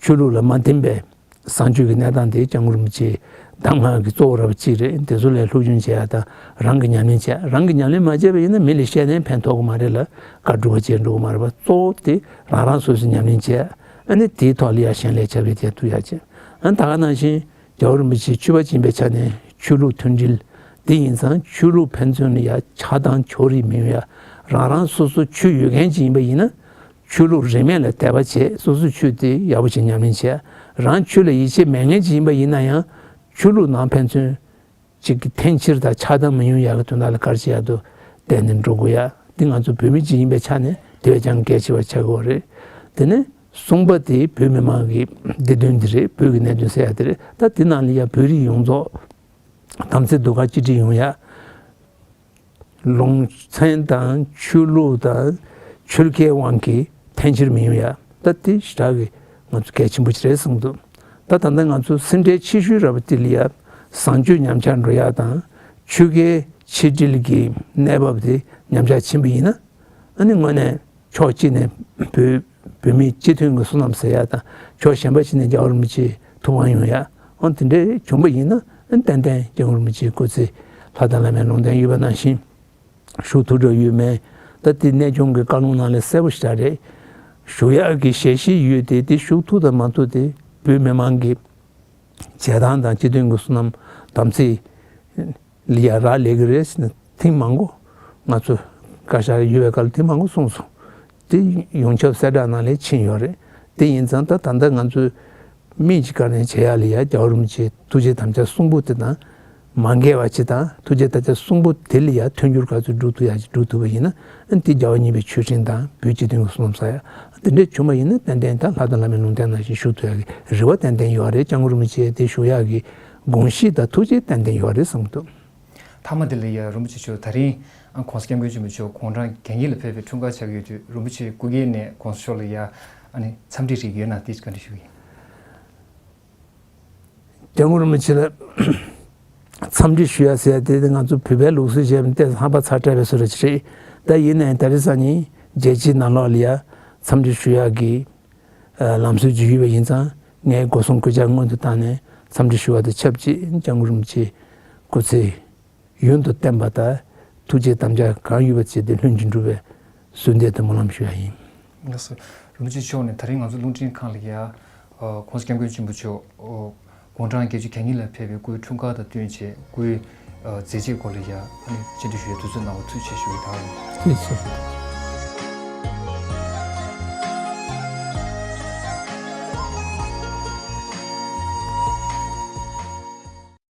ཆོས་ལུགས་ལ་མ་བརྟེན་པའི་བཟང་སྤྱོད་ཀྱི་གནས་སྟངས་དེ་སྐྱབས་མགོན་རིན་པོ་ཆེའི་གདམས་ངག་གི་གཙོ་བོ་ར་བ་གཅིག་རེད། དེ་ཚོ་ལ་སློབ་སྦྱོང་བྱེད་ཡ་དང་རང་གི་ཉམས་ལེན་བྱེད་ཡ། རང་གི་ཉམས་ལེན་མ་བྱས་པ་ཡིན་ན་མི་ལ་བཤད་ནས་ཕན་ཐོགས་ཀྱི་མ་རེད་ལ་བཀའ་སྒྲུབ་པ་བྱས་འགྲོ་གི་མ་རེད་པ། གཙོ་བོ་དེ་རང་རང་སོ་སོས་ཉམས་ལེན་བྱེད་ཡ། ཨ་ནི་དེའི་ཐོག་ལ་ཡ་གཞན་ལ་ཁྱབ་པའི་དེ་ཐུག་ཡ་བྱེད། ཨ་ནི་ད་ག་ནང་བཞིན་རྒྱལ་བ་རིན་པོ་ཆེ་ཆོས་པ་ཅིག་ཡིན་པའི་ཆ་ནས་ཆོས་ལུགས་མཐུན་སྒྲིལ་དེ་ཡིན་ཙང་ཆོས་ལུགས་ཕན་ཚུན་ལ་ཡ་ཆགས་སྡང་ཕྱོགས་རིས་མི་ཡོང་ཡ། རང་རང་སོ་སོ་ཆོས་ཡོད་མཁན་ཅིག་ཡིན་པ་ཡིན་ན་ཆོས་ལུགས་རིས་མེད་ལ་དད་པ་བྱེད། སོ་སོའི་ཆོས་དེ་ཡག་པོ་ཞིག་ཉམས་ལེན་བྱེད། རང་ཆོས་ལ་ཡིད་ཆེས་མེད་མཁན་ཅིག་ཡིན་པ་ཡིན་ན་ཡང་ཆོས་ལུགས་ནང་ཕན་ཚུན་ཅིག་གི་འཐེན་འཁྱེར་དང་ཆགས་སྡང་མི་ཡོང་ཡག་གི་དོན་དག་ལ་ག་རེ་བྱེད་ཡག་འདུག་བལྟས་ནས་འགྲོ་དགོས་ཡ། འདི་ང་ཚོ་བོད་མི་ཅིག་ཡིན་པའི་ཆ་ནས་དེ་བས་ཀྱང་གལ་ཆེ་བ་ཆགས་ཀྱི་ཡོད་རེད། དེ་ནས་གསུམ་པ་དེ་བོད་མི་མང་གི་བདེ་དོན་འདི་རེད། བོད་ཀྱི་གནད་དོན་ཟེར་ཡ་དེ་རེད། ད་དེ་ནང་ལ་ཡ་བོད་རིགས་ཡོངས་རྫོགས་དམ་ཚིག་སྡུག་ག་གཅིག་སྒྲིལ་ཡོང་ཡ། ལུང་ཚན་དང་ཆོས་ལུགས་དང་ཆོལ་ཁའི་དབང་གིས་འཐེན་འཁྱེར་མི་ཡོང་ཡ། ད་དེ་ཞེ་དྲག་གི་ང་ཚོ་གལ་ཆེན་པོ་ཞིག་རེད་བསམ་འདུག་ད་ད་ལྟ་ང་ཚོ་སེ་འབྲས་ཆེ་ཤོས་ར་བ་དེ་ལ་ཡ་བཟང་སྤྱོད་ཉམས་ཆག་འགྲོ་ཡ་དང་ཆོལ་ཁའི་ ཆིག་སྒྲིལ་གྱི་གནས་བབ་དེ་ཉམས་ཆག་ཕྱིན་པ་ཡིན་ན། ཨ་ནི་དངོས་གནས་ཕྱོགས་གཅིག་ནས་བོད་བོད་མིའི་སྤྱི་མཐུན་གྱི་བསོད་ནམས་ཟེར་ཡ་དང་། ཕྱོགས་གཞན་པ་ཞིག་ནས་རྒྱལ་བ་རིན་པོ་ཆེའི་ཐུགས་དབང་ཡོང་ཡ། འོ་དེ་འདྲའི་བྱུང་པ་ཡིན་ན། ཨ་ནི་ཏན་ཏན་སྐྱབས་མགོན་རིན་པོ་ཆེའི་སྐུ་ཚེ་ལྷ་དང་བླ་མའི་ལུང་བསྟན་ཡོད་པ་ནང་བཞིན་བཞུགས་ཐུབ་འགྲོ་ཡོད་མེད། ད་དེ་གནས་ཆུང་གི་བཀའ་ལུང་ནང་ལ་གསལ་པོ་ཞིག་རེད། བཞུགས་ཡག་གི་ཞལ་བཞེས་ཡོད་དེ། དེ་བཞུགས་ཐུབ་དང་མ་ཐུབ་དེ་བོད་མི་མང་གི་བྱེད་སྟངས་དང་སྤྱི་མཐུན་གྱི་བསོད་ནམས་དམ་ཚིག་ལ་ཡ་རག་ལས་ཀྱི་རེད་ཟེར་ནས་ཐེངས་མང་པོ་ང་ཚོ་བཀའ་ཤག་ཡོད་པའི་སྐབས་ལ་ཐེངས་མང་པོ་གསུངས་སོང་། དེ་ཡོངས་ཁྱབ་གསལ་བསྒྲགས་ནང་ལ་ཕྱིན་ཡོད་རེད། དེ་ཡིན་ཙང་ད་ད་ལྟ་ང་ཚོས་མིག་གཅིག་ག་ནས་བྱེད་ཡག་ལ་ཡ་རྒྱལ་བ་རིན་པོ་ཆེའི་ཐུགས་བསྐྱེད་དམ་བཅའ་གསུམ་པོ་དེ་དང་། མ་འགལ་བ་ཅིག་དང་། ཐུགས་བསྐྱེད་དམ་བཅའ་གསུམ་པོ་དེ་ལ་ཡ་མཐུན་འགྱུར་ག་ཚོད་སྒྲུབ་ཐུབ་ཡག་ཅིག་སྒྲུབ་ཐུབ་པ་ཡིན་ན། ཨ་ནི་དེ་རྒྱལ་བ་གཉིས་པའི་མཆོད་སྤྲིན་དང་བོད་སྤྱི་མཐུན་གྱི་བསོད་ནམས་བསགས་ཡ། དེ་འདྲ་བྱུང་བ་ཡིན་ན་ཏན་ཏན་ད་ལྷ་དང་བླ་མའི་ལུང་བསྟན་ནང་བཞིན་བཞུགས་ཐུབ་ཡག་གི་རེ་བ་ཏན་ཏན་ཡོད་རེད། སྐྱབས་མགོན་རིན་པོ་ཆེ་དེ་བཞུགས་ཡག་གི་དགོངས་གཞི་དང་ཐུགས་བསྐྱེད་ཏན་ཏན་ཡོད་རེད་བསམ་གྱི་འདུག། མཐའ་མ་དེ་ལ་ཡ་རིན་པོ་ཆེ་མཆོག་ད་རིང་ཨ་༸གོང་ས་༸སྐྱབས་མགོན་ཆེན་པོ་མཆོག་དགུང་གྲངས་གྱ་གཉིས་ལ་ཕེབས་པའི་འཁྲུངས་སྐར་ཆགས་ཀྱི་ཡོད་དུས། རིན་པོ་ཆེ་སྐུ་སྒེར་ནས་༸གོང་ས་མཆོག་ལ་ཡ་ཨ་ནི་འཚམས་འདྲི་རིགས་ཡོད་ན་དེ་བཀའ་འདྲི་ཞུ་གི་ཡིན། སྐྱབས་མགོན་རིན་པོ་ཆེ་ལ་འཚམས་འདྲི་ཞུ་ཡ་ཟེར་ཡ་དེ། ང་ཚོ་བོད་པའི་ལུགས་སྲོལ་བྱས་པ་ཏོག་ཙམ་ཧམ་པ་ཚ་དྲགས་པའི་བཟོ་འདྲ་ཅིག་རེད། ད་ཡིན་ནའི་ད་རེས་སང་ཉིན་རྒྱལ་སྤྱིའི་ནང་ལོགས་ལ་ཡ་འཚམས་འདྲི་ཞུ་ཡ་གི་ཨ་ལམ་སྲོལ་ཅིག་ཡོད་པ་ཡིན་ཙང་། ངས་སྒོ་སྲུང་གུས་ཕྱག་སྔོན་དུ་བཏང་ནས་འཚམས་འདྲི་ཞུ་བ་དང་ཆབས་ཅིག་སྐྱབས་མགོན་རིན་པོ་ཆེའི་སྐུ་ཚེ་ཡུན་དུ་བརྟན་པ་དང་། ཐུགས་བསྐྱེད་དམ་བཅའ་གང་ཡོད་པ་བྱས་ཏེ་ལྷུན་གྱིས་འགྲུབ་པའི་གསོལ་འདེབས་དང་སྨོན་ལམ་ཞུ་ཡ་ཡིན། ལགས་སོ། རིན་པོ་ཆེ་མཆོག་ནས་ད་རིང་ང་ཚོ་རླུང་འཕྲིན་ཁང་ལ་ཡ་༸གོང་ས་༸སྐྱབས་མགོན་ཆེན་པོ་མཆོག་དགུང་གྲངས་བརྒྱད་ཅུ་གྱ་གཉིས་ལ་ཕེབས་པའི་སྐུའི་འཁྲུངས་སྐར་དང་བསྟུན་བྱས་སྐུའི་མཛད་རྗེས་སྐོར་ལ་ཡ་ཨ་ནི་བཅར་འདྲི་ཞུ་ཡའི་དུས་ཚོད་གནང་བར་ཐུགས་རྗེ་ཆེ་ཞུ་གི་ད། ཐུགས་རྗེ་ཆེ།